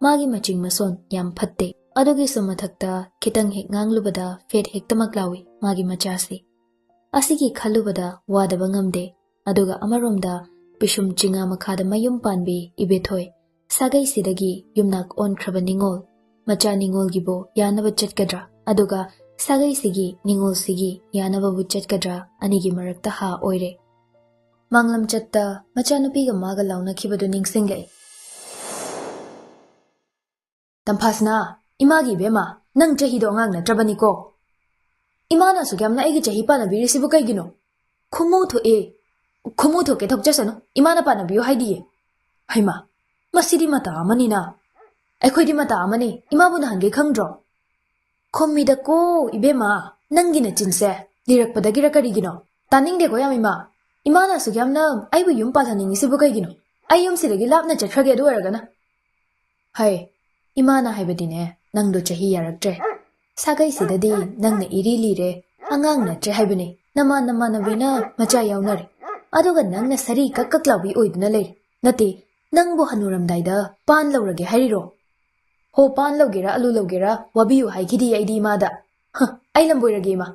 ꯃꯥꯒꯤ ꯃꯆꯤꯡ ꯃꯁꯣꯟ ꯌꯥꯝ ꯐꯠꯇꯦ꯫ ꯑꯗꯨꯒꯤꯁꯨ ꯃꯊꯛꯇ ꯈꯤꯇꯪ ꯍꯦꯛ ꯉꯥꯡꯂꯨꯕꯗ ꯐꯦꯠ ꯍꯦꯛꯇꯃꯛ ꯂꯥꯎꯏ ꯃꯥꯒꯤ ꯃꯆꯥꯁꯤ꯫ ꯑꯁꯤꯒꯤ ꯈꯜꯂꯨꯕꯗ ꯋꯥꯗꯕ ꯉꯝꯗꯦ꯫ ꯑꯗꯨꯒ ꯑꯃꯔꯣꯝꯗ ꯄꯤꯁꯨꯝ ꯆꯤꯉꯥ ꯃꯈꯥꯗ ꯃꯌꯨꯝ ꯄꯥꯟꯕꯤ ꯏꯕꯦꯊꯣꯏ, ꯁꯥꯒꯩꯁꯤꯗꯒꯤ ꯌꯨꯝꯅꯥꯛ ꯑꯣꯟꯈ꯭ꯔꯕ ꯅꯤꯉꯣꯜ, ꯃꯆꯥ ꯅꯤꯉꯣꯜꯒꯤꯕꯨ ꯌꯥꯅꯕ ꯆꯠꯀꯗ꯭ꯔꯥ? ꯑꯗꯨꯒ ꯁꯥꯒꯩꯁꯤꯒꯤ ꯅꯤꯉꯣꯜꯁꯤꯒꯤ ꯌꯥꯅꯕꯕꯨ ꯆꯠꯀꯗ꯭ꯔꯥ? ꯑꯅꯤꯒꯤ ꯃꯔꯛꯇ ꯍꯥ ꯑꯣꯏꯔꯦ꯫ ꯃꯥꯡꯂꯝꯆꯠꯇ ꯃꯆꯥꯅꯨꯄꯤꯒ ꯃꯥꯒ ꯂꯥꯎꯅꯈꯤꯕꯗꯨ ꯅꯤꯡꯁꯤꯡꯂꯛꯏ꯫ ꯇꯝꯐꯥꯁꯅꯥ, ꯏꯃꯥꯒꯤ ꯏꯕꯦꯝꯃ, ꯅꯪ ꯆꯍꯤꯗꯣ ꯑꯉꯥꯡ ꯅꯠꯇ꯭ꯔꯕꯅꯤꯀꯣ꯫ ꯏꯃꯥꯅ ꯑꯁꯨꯛ ꯌꯥꯝꯅ ꯑꯩꯒꯤ ꯆꯍꯤ ꯄꯥꯟꯅꯕꯤꯔꯤꯁꯤꯕꯨ ꯀꯩꯒꯤꯅꯣ? ꯈꯨꯃꯨ ꯊꯣꯛꯑꯦ꯫ ꯈꯨꯃꯨ ꯊꯣꯛꯀꯦ ꯊꯣꯛꯆꯁꯅꯨ, ꯏꯃꯥꯅ ꯄꯥꯟꯅꯕꯤꯌꯨ ꯍꯥꯏꯗꯤꯌꯦ꯫ ꯍꯩꯃꯥ, ꯃꯁꯤꯗꯤ ꯃꯇꯥ ꯑꯃꯅꯤꯅ꯫ ꯑꯩꯈꯣꯏꯗꯤ ꯃꯇꯥ ꯑꯃꯅꯤ, ꯏꯃꯥꯕꯨ ꯅꯍꯥꯟꯒꯩ ꯈꯪꯗ꯭ꯔꯣ? ꯈꯨꯝꯃꯤꯗꯀꯣ ꯏꯕꯦꯝꯃ, ꯅꯪꯒꯤ ꯅꯆꯤꯟꯁꯦ ꯂꯤꯔꯛꯄꯗꯒꯤꯔ ꯀꯔꯤꯒꯤꯅꯣ? ꯇꯥꯅꯤꯡꯗꯦꯀꯣ ꯌꯥꯝ ꯏꯃꯥ꯫ ꯏꯃꯥꯅ ꯑꯁꯨꯛ ꯌꯥꯝꯅ ꯑꯩꯕꯨ ꯌꯨꯝ ꯄꯥꯜꯍꯟꯅꯤꯡꯉꯤꯁꯤꯕꯨ ꯀꯩꯒꯤꯅꯣ? ꯑꯩ ꯌꯨꯝꯁꯤꯗꯒꯤ ꯂꯥꯞꯅ ꯆꯠꯈ꯭ꯔꯒꯦ ꯑꯗꯨ ꯑꯣꯏꯔꯒꯅ꯫ ꯍꯩ, ꯏꯃꯥꯅ ꯍꯥꯏꯕꯗꯤꯅꯦ, ꯅꯪꯗꯣ ꯆꯍꯤ ꯌꯥꯔꯛꯇ꯭ꯔꯦ꯫ ꯁꯥꯒꯩꯁꯤꯗꯗꯤ ꯅꯪꯅ ꯏꯔꯤ ꯂꯤꯔꯦ, ꯑꯉꯥꯡ ꯅꯠꯇ꯭ꯔꯦ ꯍꯥꯏꯕꯅꯦ꯫ ꯅꯃꯥꯟ ꯅꯃꯥꯟꯅꯕꯤꯅ ꯃꯆꯥ ꯌꯥꯎꯅꯔꯦ꯫ ꯑꯗꯨꯒ ꯅꯪꯅ ꯁꯔꯤ ꯀꯛ ꯀꯛ ꯂꯥꯎꯕꯤ ꯑꯣꯏꯗꯨꯅ ꯂꯩꯔꯦ꯫ ꯅꯠꯇꯦ, ꯅꯪꯕꯨ ꯍꯅꯨꯔꯝꯗꯥꯏꯗ ꯄꯥꯟ ꯂꯧꯔꯒꯦ ꯍꯥꯏꯔꯤꯔꯣ? ꯍꯣ, ꯄꯥꯟ ꯂꯧꯒꯦꯔꯥ ꯑꯂꯨ ꯂꯧꯒꯦꯔꯥ ꯋꯥꯕꯤꯌꯨ ꯍꯥꯏꯈꯤꯗꯤ ꯑꯩꯗꯤ ꯏꯃꯥꯗ꯫ ꯍ, ꯑꯩ ꯂꯝꯕꯣꯏꯔꯒꯦ ꯏꯃꯥ꯫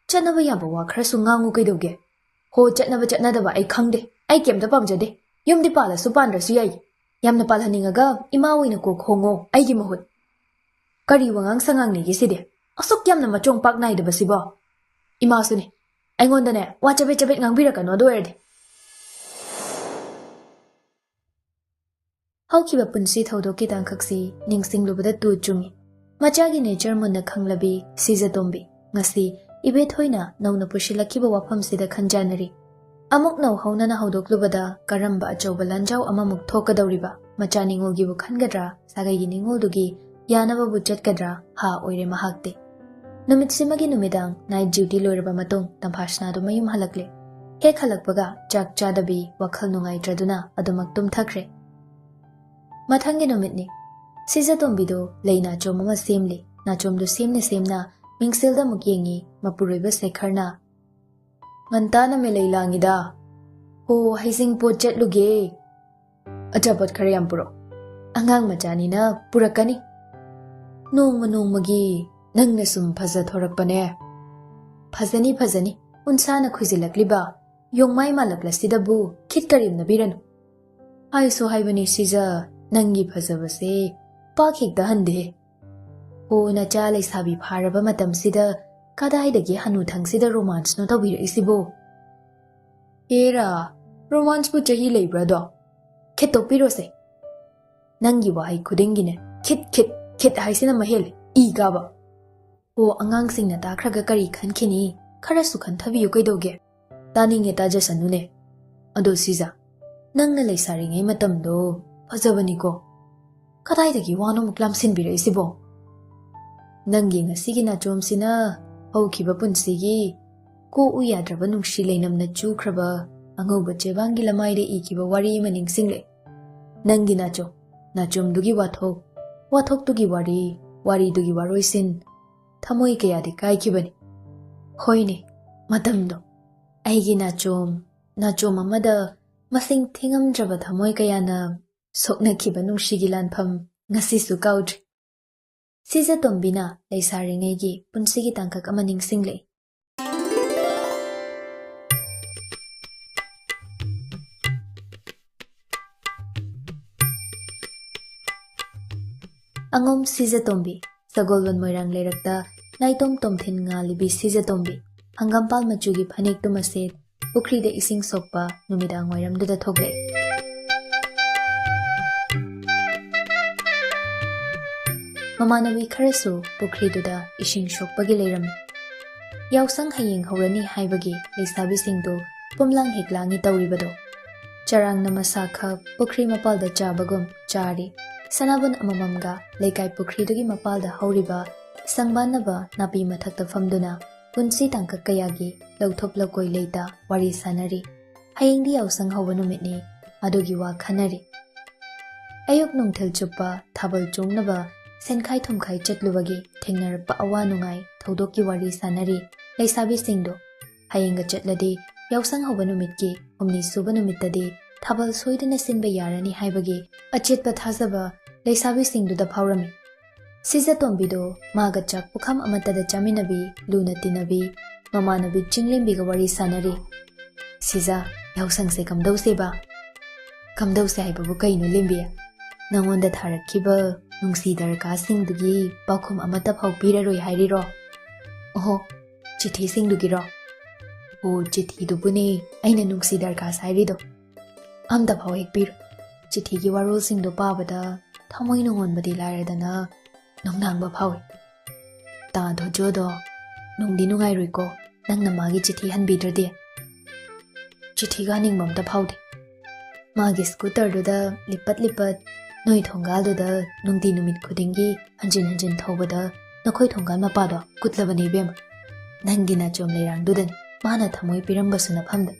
ꯆꯠꯅꯕ ꯌꯥꯕ ꯋꯥ ꯈꯔꯁꯨ ꯉꯥꯡꯉꯨ ꯀꯩꯗꯧꯒꯦ? ꯍꯣ, ꯆꯠꯅꯕ ꯆꯠꯅꯗꯕ ꯑꯩ ꯈꯪꯗꯦ꯫ ꯑꯩ ꯀꯩꯝꯇ ꯄꯥꯝꯖꯗꯦ꯫ ꯌꯨꯝꯗꯤ ꯄꯥꯜꯂꯁꯨ ꯄꯥꯟꯗ꯭ꯔꯁꯨ ꯌꯥꯏ꯫ ꯌꯥꯝꯅ ꯄꯥꯜꯍꯟꯅꯤꯡꯉꯒ ꯏꯃꯥ ꯑꯣꯏꯅ ꯀꯣꯛ ꯍꯣꯡꯉꯣ ꯑꯩꯒꯤ ꯃꯍꯨꯠ꯫ ꯀꯔꯤ ꯋꯥꯉꯥꯡ ꯁꯉꯥꯡꯅꯤꯒꯦ ꯁꯤꯗꯤ? ꯑꯁꯨꯛ ꯌꯥꯝꯅ ꯃꯆꯣꯡ ꯄꯥꯛ ꯅꯥꯏꯗꯕꯁꯤꯕꯣ? ꯏꯃꯥꯁꯨꯅꯦ, ꯑꯩꯉꯣꯟꯗꯅꯦ ꯋꯥ ꯆꯕꯦꯠ ꯆꯕꯦꯠ ꯉꯥꯡꯕꯤꯔꯛꯀꯅꯣ ꯑꯗꯨ ꯑꯣꯏꯔꯗꯤ꯫ ꯍꯧꯈꯤꯕ ꯄꯨꯟꯁꯤ ꯊꯧꯗꯣꯛꯀꯤ ꯇꯥꯡꯀꯛꯁꯤ ꯅꯤꯡꯁꯤꯡꯂꯨꯕꯗ ꯇꯨ ꯆꯨꯡꯏ꯫ ꯃꯆꯥꯒꯤ ꯅꯦꯆꯔ ꯃꯨꯟꯅ ꯈꯪꯂꯕꯤ ꯁꯤꯖꯇꯣꯝꯕꯤ ꯉꯁꯤ ꯏꯕꯦꯊꯣꯏꯅ ꯅꯧꯅ ꯄꯨꯁꯤꯜꯂꯛꯈꯤꯕ ꯋꯥꯐꯝꯁꯤꯗ ꯈꯟꯖꯥꯟꯅꯔꯤ꯫ ꯑꯃꯨꯛ ꯅꯧꯍꯧꯅꯅ ꯍꯧꯗꯣꯛꯂꯨꯕꯗ ꯀꯔꯝꯕ ꯑꯆꯧꯕ ꯂꯥꯟꯖꯥꯎ ꯑꯃꯃꯨꯛ ꯊꯣꯛꯀꯗꯧꯔꯤꯕ? ꯃꯆꯥ ꯅꯤꯉꯣꯜꯒꯤꯕꯨ ꯈꯟꯒꯗ꯭ꯔꯥ? ꯁꯥꯒꯩꯒꯤ ꯅꯤꯉꯣꯜꯗꯨꯒꯤ ꯌꯥꯅꯕꯕꯨ ꯆꯠꯀꯗ꯭ꯔꯥ? ꯍꯥ ꯑꯣꯏꯔꯦ ꯃꯍꯥꯛꯇꯤ꯫ ꯅꯨꯃꯤꯠꯁꯤꯃꯒꯤ ꯅꯨꯃꯤꯗꯥꯡ ꯅꯥꯏꯠ ꯗ꯭ꯌꯨꯇꯤ ꯂꯣꯏꯔꯕ ꯃꯇꯨꯡ ꯇꯝꯐꯥꯁꯅꯥꯗꯨ ꯃꯌꯨꯝ ꯍꯜꯂꯛꯂꯦ꯫ ꯍꯦꯛ ꯍꯜꯂꯛꯄꯒ ꯆꯥꯛ ꯆꯥꯗꯕꯤ ꯋꯥꯈꯜ ꯅꯨꯡꯉꯥꯏꯇ꯭ꯔꯗꯨꯅ ꯑꯗꯨꯃꯛ ꯇꯨꯝꯊꯈ꯭ꯔꯦ꯫ ꯃꯊꯪꯒꯤ ꯅꯨꯃꯤꯠꯅꯤ꯫ ꯁꯤꯖꯇꯣꯝꯕꯤꯗꯨ ꯂꯩ ꯅꯥꯆꯣꯝ ꯑꯃ ꯁꯦꯝꯂꯤ꯫ ꯅꯥꯆꯣꯝꯗꯨ ꯁꯦꯝꯅ ꯁꯦꯝꯅ ꯃꯤꯡꯁꯦꯜꯗ ꯑꯃꯨꯛ ꯌꯦꯡꯉꯤ꯫ ꯃꯄꯨꯔꯣꯏꯕ ꯁꯦꯈꯔꯅ, "ꯉꯟꯇꯥꯅ ꯃꯦꯂꯩ ꯂꯥꯡꯉꯤꯗ꯫ ꯍꯣ, ꯍꯩꯖꯤꯡꯄꯣꯠ ꯆꯠꯂꯨꯒꯦ꯫ ꯑꯆꯥꯄꯣꯠ ꯈꯔ ꯌꯥꯝ ꯄꯨꯔꯛꯑꯣ꯫ ꯑꯉꯥꯡ ꯃꯆꯥꯅꯤꯅ ꯄꯨꯔꯛꯀꯅꯤ꯫ ꯅꯣꯡꯃ ꯅꯣꯡꯃꯒꯤ ꯅꯪꯅ ꯁꯨꯝ ꯐꯖꯊꯣꯔꯛꯄꯅꯦ꯫" "ꯐꯖꯅꯤ, ꯐꯖꯅꯤ꯫ ꯎꯟꯁꯥꯅ ꯈꯨꯏꯖꯤꯜꯂꯛꯂꯤꯕ ꯌꯣꯡꯃꯥꯏ ꯃꯥꯜꯂꯛꯂꯁꯤꯗꯕꯨ ꯈꯤꯠ ꯀꯔꯦꯝꯅꯕꯤꯔꯅꯨ꯫" "ꯍꯥꯏꯁꯨ ꯍꯥꯏꯕꯅꯤ ꯁꯤꯖ, ꯅꯪꯒꯤ ꯐꯖꯕꯁꯦ ꯄꯥꯛ ꯍꯦꯛꯇ ꯍꯟꯗꯦ꯫" "ꯍꯣ, ꯅꯆꯥ ꯂꯩꯁꯥꯕꯤ ꯐꯥꯔꯕ ꯃꯇꯝꯁꯤꯗ ꯀꯗꯥꯏꯗꯒꯤ ꯍꯅꯨꯊꯪꯁꯤꯗ ꯔꯣꯃꯥꯟꯁꯅꯣ ꯇꯧꯕꯤꯔꯛꯏꯁꯤꯕꯣ?" "ꯍꯦꯔꯥ, ꯔꯣꯃꯥꯟꯁꯄꯨ ꯆꯍꯤ ꯂꯩꯕ꯭ꯔꯥꯗꯣ? ꯈꯦꯠꯇꯣꯛꯄꯤꯔꯣꯁꯦ꯫ ꯅꯪꯒꯤ ꯋꯥꯍꯩ ꯈꯨꯗꯤꯡꯒꯤꯅꯦ ꯈꯤꯠ, ꯈꯤꯠ, ꯈꯤꯠ ꯍꯥꯏꯁꯤꯅ ꯃꯍꯦꯜꯂꯦ꯫ ꯏ ꯀꯥꯕ꯫" "ꯑꯣ, ꯑꯉꯥꯡꯁꯤꯡꯅ ꯇꯥꯈ꯭ꯔꯒ ꯀꯔꯤ ꯈꯟꯈꯤꯅꯤ? ꯈꯔꯁꯨ ꯈꯟꯊꯕꯤꯌꯨ ꯀꯩꯗꯧꯒꯦ?" "ꯇꯥꯅꯤꯡꯉꯦ, ꯇꯥꯖꯁꯅꯨꯅꯦ꯫ ꯑꯗꯣ ꯁꯤꯖ, ꯅꯪꯅ ꯂꯩꯁꯥꯔꯤꯉꯩ ꯃꯇꯝꯗꯣ ꯐꯖꯕꯅꯤꯀꯣ꯫ ꯀꯗꯥꯏꯗꯒꯤ ꯋꯥꯅꯣꯃꯨꯛ ꯂꯥꯝꯁꯤꯟꯕꯤꯔꯛꯏꯁꯤꯕꯣ?" "ꯅꯪꯒꯤ ꯉꯁꯤꯒꯤ ꯅꯥꯆꯣꯝꯁꯤꯅ ꯍꯧꯈꯤꯕ ꯄꯨꯟꯁꯤꯒꯤ ꯀꯣꯛꯎ ꯌꯥꯗ꯭ꯔꯕ ꯅꯨꯡꯁꯤ ꯂꯩꯅꯝꯅ ꯆꯨꯈ꯭ꯔꯕ ꯑꯉꯧꯕ ꯆꯦꯕꯥꯡꯒꯤ ꯂꯃꯥꯏꯗ ꯏꯈꯤꯕ ꯋꯥꯔꯤ ꯑꯃ ꯅꯤꯡꯁꯤꯡꯂꯦ꯫ ꯅꯪꯒꯤ ꯅꯥꯆꯣꯝ, ꯅꯥꯆꯣꯝꯗꯨꯒꯤ ꯋꯥꯊꯣꯛ, ꯋꯥꯊꯣꯛꯇꯨꯒꯤ ꯋꯥꯔꯤ, ꯋꯥꯔꯤꯗꯨꯒꯤ ꯋꯥꯔꯣꯏꯁꯤꯟ, ꯊꯃꯣꯏ ꯀꯌꯥꯗꯤ ꯀꯥꯏꯈꯤꯕꯅꯤ꯫ ꯍꯣꯏꯅꯦ, ꯃꯇꯝꯗꯣ꯫ ꯑꯩꯒꯤ ꯅꯥꯆꯣꯝ, ꯅꯥꯆꯣꯝ ꯑꯃꯗ ꯃꯁꯤꯡ ꯊꯤꯉꯝꯗ꯭ꯔꯕ ꯊꯃꯣꯏ ꯀꯌꯥꯅ ꯁꯣꯛꯅꯈꯤꯕ ꯅꯨꯡꯁꯤꯒꯤ ꯂꯥꯟꯐꯝ ꯉꯁꯤꯁꯨ ꯀꯥꯎꯗ꯭ꯔꯤ꯫" ꯁꯤꯖꯇꯣꯝꯕꯤꯅ ꯂꯩꯁꯥꯔꯤꯉꯩꯒꯤ ꯄꯨꯟꯁꯤꯒꯤ ꯇꯥꯡꯀꯛ ꯑꯃ ꯅꯤꯡꯁꯤꯡꯂꯛꯏ꯫ ꯑꯉꯣꯝ ꯁꯤꯖꯇꯣꯝꯕꯤ꯫ ꯁꯒꯣꯜꯕꯟ ꯃꯣꯏꯔꯥꯡ ꯂꯩꯔꯛꯇ ꯅꯥꯏꯇꯣꯝ ꯇꯣꯝꯊꯤꯟ ꯉꯥꯜꯂꯤꯕꯤ ꯁꯤꯖꯇꯣꯝꯕꯤ, ꯍꯪꯒꯥꯝꯄꯥꯜ ꯃꯆꯨꯒꯤ ꯐꯅꯦꯛ ꯇꯨꯃ ꯁꯦꯠ, ꯄꯨꯈ꯭ꯔꯤꯗ ꯏꯁꯤꯡ ꯁꯣꯛꯄ ꯅꯨꯃꯤꯗꯥꯡ ꯋꯥꯏꯔꯝꯗꯨꯗ ꯊꯣꯛꯂꯛꯏ꯫ ꯃꯃꯥꯟꯅꯕꯤ ꯈꯔꯁꯨ ꯄꯨꯈ꯭ꯔꯤꯗꯨꯗ ꯏꯁꯤꯡ ꯁꯣꯛꯄꯒꯤ ꯂꯩꯔꯝꯃꯤ꯫ ꯌꯥꯎꯁꯪ ꯍꯌꯦꯡ ꯍꯧꯔꯅꯤ ꯍꯥꯏꯕꯒꯤ ꯂꯩꯁꯥꯕꯤꯁꯤꯡꯗꯨ ꯄꯨꯝꯂꯥꯡ ꯍꯦꯛ ꯂꯥꯡꯉꯤ ꯇꯧꯔꯤꯕꯗꯣ꯫ ꯆꯔꯥꯡꯅ ꯃꯁꯥ ꯈꯛ ꯄꯨꯈ꯭ꯔꯤ ꯃꯄꯥꯜꯗ ꯆꯥꯕꯒꯨꯝ ꯆꯥꯔꯤ꯫ ꯁꯅꯥꯕꯨꯟ ꯑꯃꯃꯝꯒ ꯂꯩꯀꯥꯏ ꯄꯨꯈ꯭ꯔꯤꯗꯨꯒꯤ ꯃꯄꯥꯜꯗ ꯍꯧꯔꯤꯕ ꯁꯪꯕꯥꯟꯅꯕ ꯅꯥꯄꯤ ꯃꯊꯛꯇ ꯐꯝꯗꯨꯅ ꯄꯨꯟꯁꯤ ꯇꯥꯡꯀꯛ ꯀꯌꯥꯒꯤ ꯂꯧꯊꯣꯛ ꯂꯧꯀꯣꯏ ꯂꯩꯇ ꯋꯥꯔꯤ ꯁꯥꯅꯔꯤ꯫ ꯍꯌꯦꯡꯗꯤ ꯌꯥꯎꯁꯪ ꯍꯧꯕ ꯅꯨꯃꯤꯠꯅꯤ, ꯑꯗꯨꯒꯤ ꯋꯥ ꯈꯟꯅꯔꯤ꯫ ꯑꯌꯨꯛ ꯅꯨꯡꯊꯤꯜ ꯆꯨꯞꯄ ꯊꯥꯕꯜ ꯆꯣꯡꯅꯕ ꯁꯦꯟꯈꯥꯏ ꯊꯨꯝꯈꯥꯏ ꯆꯠꯂꯨꯕꯒꯤ ꯊꯦꯡꯅꯔꯛꯄ ꯑꯋꯥ ꯅꯨꯡꯉꯥꯏ ꯊꯧꯗꯣꯛꯀꯤ ꯋꯥꯔꯤ ꯁꯥꯅꯔꯤ ꯂꯩꯁꯥꯕꯤꯁꯤꯡꯗꯣ꯫ ꯍꯌꯦꯡꯒ ꯆꯠꯂꯗꯤ ꯌꯥꯎꯁꯪ ꯍꯧꯕ ꯅꯨꯃꯤꯠꯀꯤ ꯍꯨꯝꯅꯤ ꯁꯨꯕ ꯅꯨꯃꯤꯠꯇꯗꯤ ꯊꯥꯕꯜ ꯁꯣꯏꯗꯅ ꯁꯤꯟꯕ ꯌꯥꯔꯅꯤ ꯍꯥꯏꯕꯒꯤ ꯑꯆꯦꯠꯄ ꯊꯥꯖꯕ ꯂꯩꯁꯥꯕꯤꯁꯤꯡꯗꯨꯗ ꯐꯥꯎꯔꯝꯃꯤ꯫ ꯁꯤꯖꯇꯣꯝꯕꯤꯗꯨ ꯃꯥꯒ ꯆꯥꯛ ꯄꯨꯈꯝ ꯑꯃꯠꯇꯗ ꯆꯥꯃꯤꯟꯅꯕꯤ, ꯂꯨꯅ ꯇꯤꯟꯅꯕꯤ, ꯃꯃꯥꯟꯅꯕꯤ ꯆꯤꯡꯂꯦꯝꯕꯤꯒ ꯋꯥꯔꯤ ꯁꯥꯅꯔꯤ꯫ "ꯁꯤꯖ, ꯌꯥꯎꯁꯪꯁꯦ ꯀꯝꯗꯧꯁꯦꯕ?" "ꯀꯝꯗꯧꯁꯦ ꯍꯥꯏꯕꯕꯨ ꯀꯩꯅꯣ, ꯂꯦꯝꯕꯤ? ꯅꯪꯉꯣꯟꯗ ꯊꯥꯔꯛꯈꯤꯕ ꯅꯨꯡꯁꯤ ꯗꯔꯀꯥꯁꯤꯡꯗꯨꯒꯤ ꯄꯥꯎꯈꯨꯝ ꯑꯃꯠꯇ ꯐꯥꯎ ꯄꯤꯔꯔꯣꯏ ꯍꯥꯏꯔꯤꯔꯣ?" "ꯑꯣꯍꯣ, ꯆꯤꯊꯤꯁꯤꯡꯗꯨꯒꯤꯔꯣ?" "ꯑꯣ, ꯆꯤꯊꯤꯗꯨꯕꯨꯅꯦ ꯑꯩꯅ ꯅꯨꯡꯁꯤ ꯗꯔꯀꯥꯁ ꯍꯥꯏꯔꯤꯗꯣ꯫ ꯑꯝꯇ ꯐꯥꯎ ꯍꯦꯛ ꯄꯤꯔꯣ꯫ ꯆꯤꯊꯤꯒꯤ ꯋꯥꯔꯣꯜꯁꯤꯡꯗꯣ ꯄꯥꯕꯗ ꯊꯃꯣꯏ ꯅꯨꯡꯉꯣꯟꯕꯗꯤ ꯂꯥꯏꯔꯗꯅ ꯅꯨꯡꯅꯥꯡꯕ ꯐꯥꯎꯏ꯫ ꯇꯥ ꯙꯣꯖꯣꯗꯣ ꯅꯨꯡꯗꯤ ꯅꯨꯡꯉꯥꯏꯔꯣꯏꯀꯣ, ꯅꯪꯅ ꯃꯥꯒꯤ ꯆꯤꯊꯤ ꯍꯟꯕꯤꯗ꯭ꯔꯗꯤ?" "ꯆꯤꯊꯤꯒ ꯍꯟꯅꯤꯡꯕ ꯑꯝꯇ ꯐꯥꯎꯗꯦ꯫ ꯃꯥꯒꯤ ꯁ꯭ꯀꯨꯇꯔꯗꯨꯗ ꯂꯤꯄꯠ ꯂꯤꯄꯠ ꯅꯣꯏ ꯊꯣꯡꯒꯥꯜꯗꯨꯗ ꯅꯨꯡꯇꯤ ꯅꯨꯃꯤꯠ ꯈꯨꯗꯤꯡꯒꯤ ꯍꯟꯖꯤꯟ ꯍꯟꯖꯤꯟ ꯊꯧꯕꯗ ꯅꯈꯣꯏ ꯊꯣꯡꯒꯥꯜ ꯃꯄꯥꯗꯣ ꯀꯨꯠꯂꯕꯅꯤ ꯏꯕꯦꯝꯃ꯫ ꯅꯪꯒꯤ ꯅꯥꯆꯣꯝ ꯂꯩꯔꯥꯡꯗꯨꯗꯅꯤ ꯃꯥꯅ ꯊꯃꯣꯏ ꯄꯤꯔꯝꯕꯁꯨ ꯅꯐꯝꯗ꯫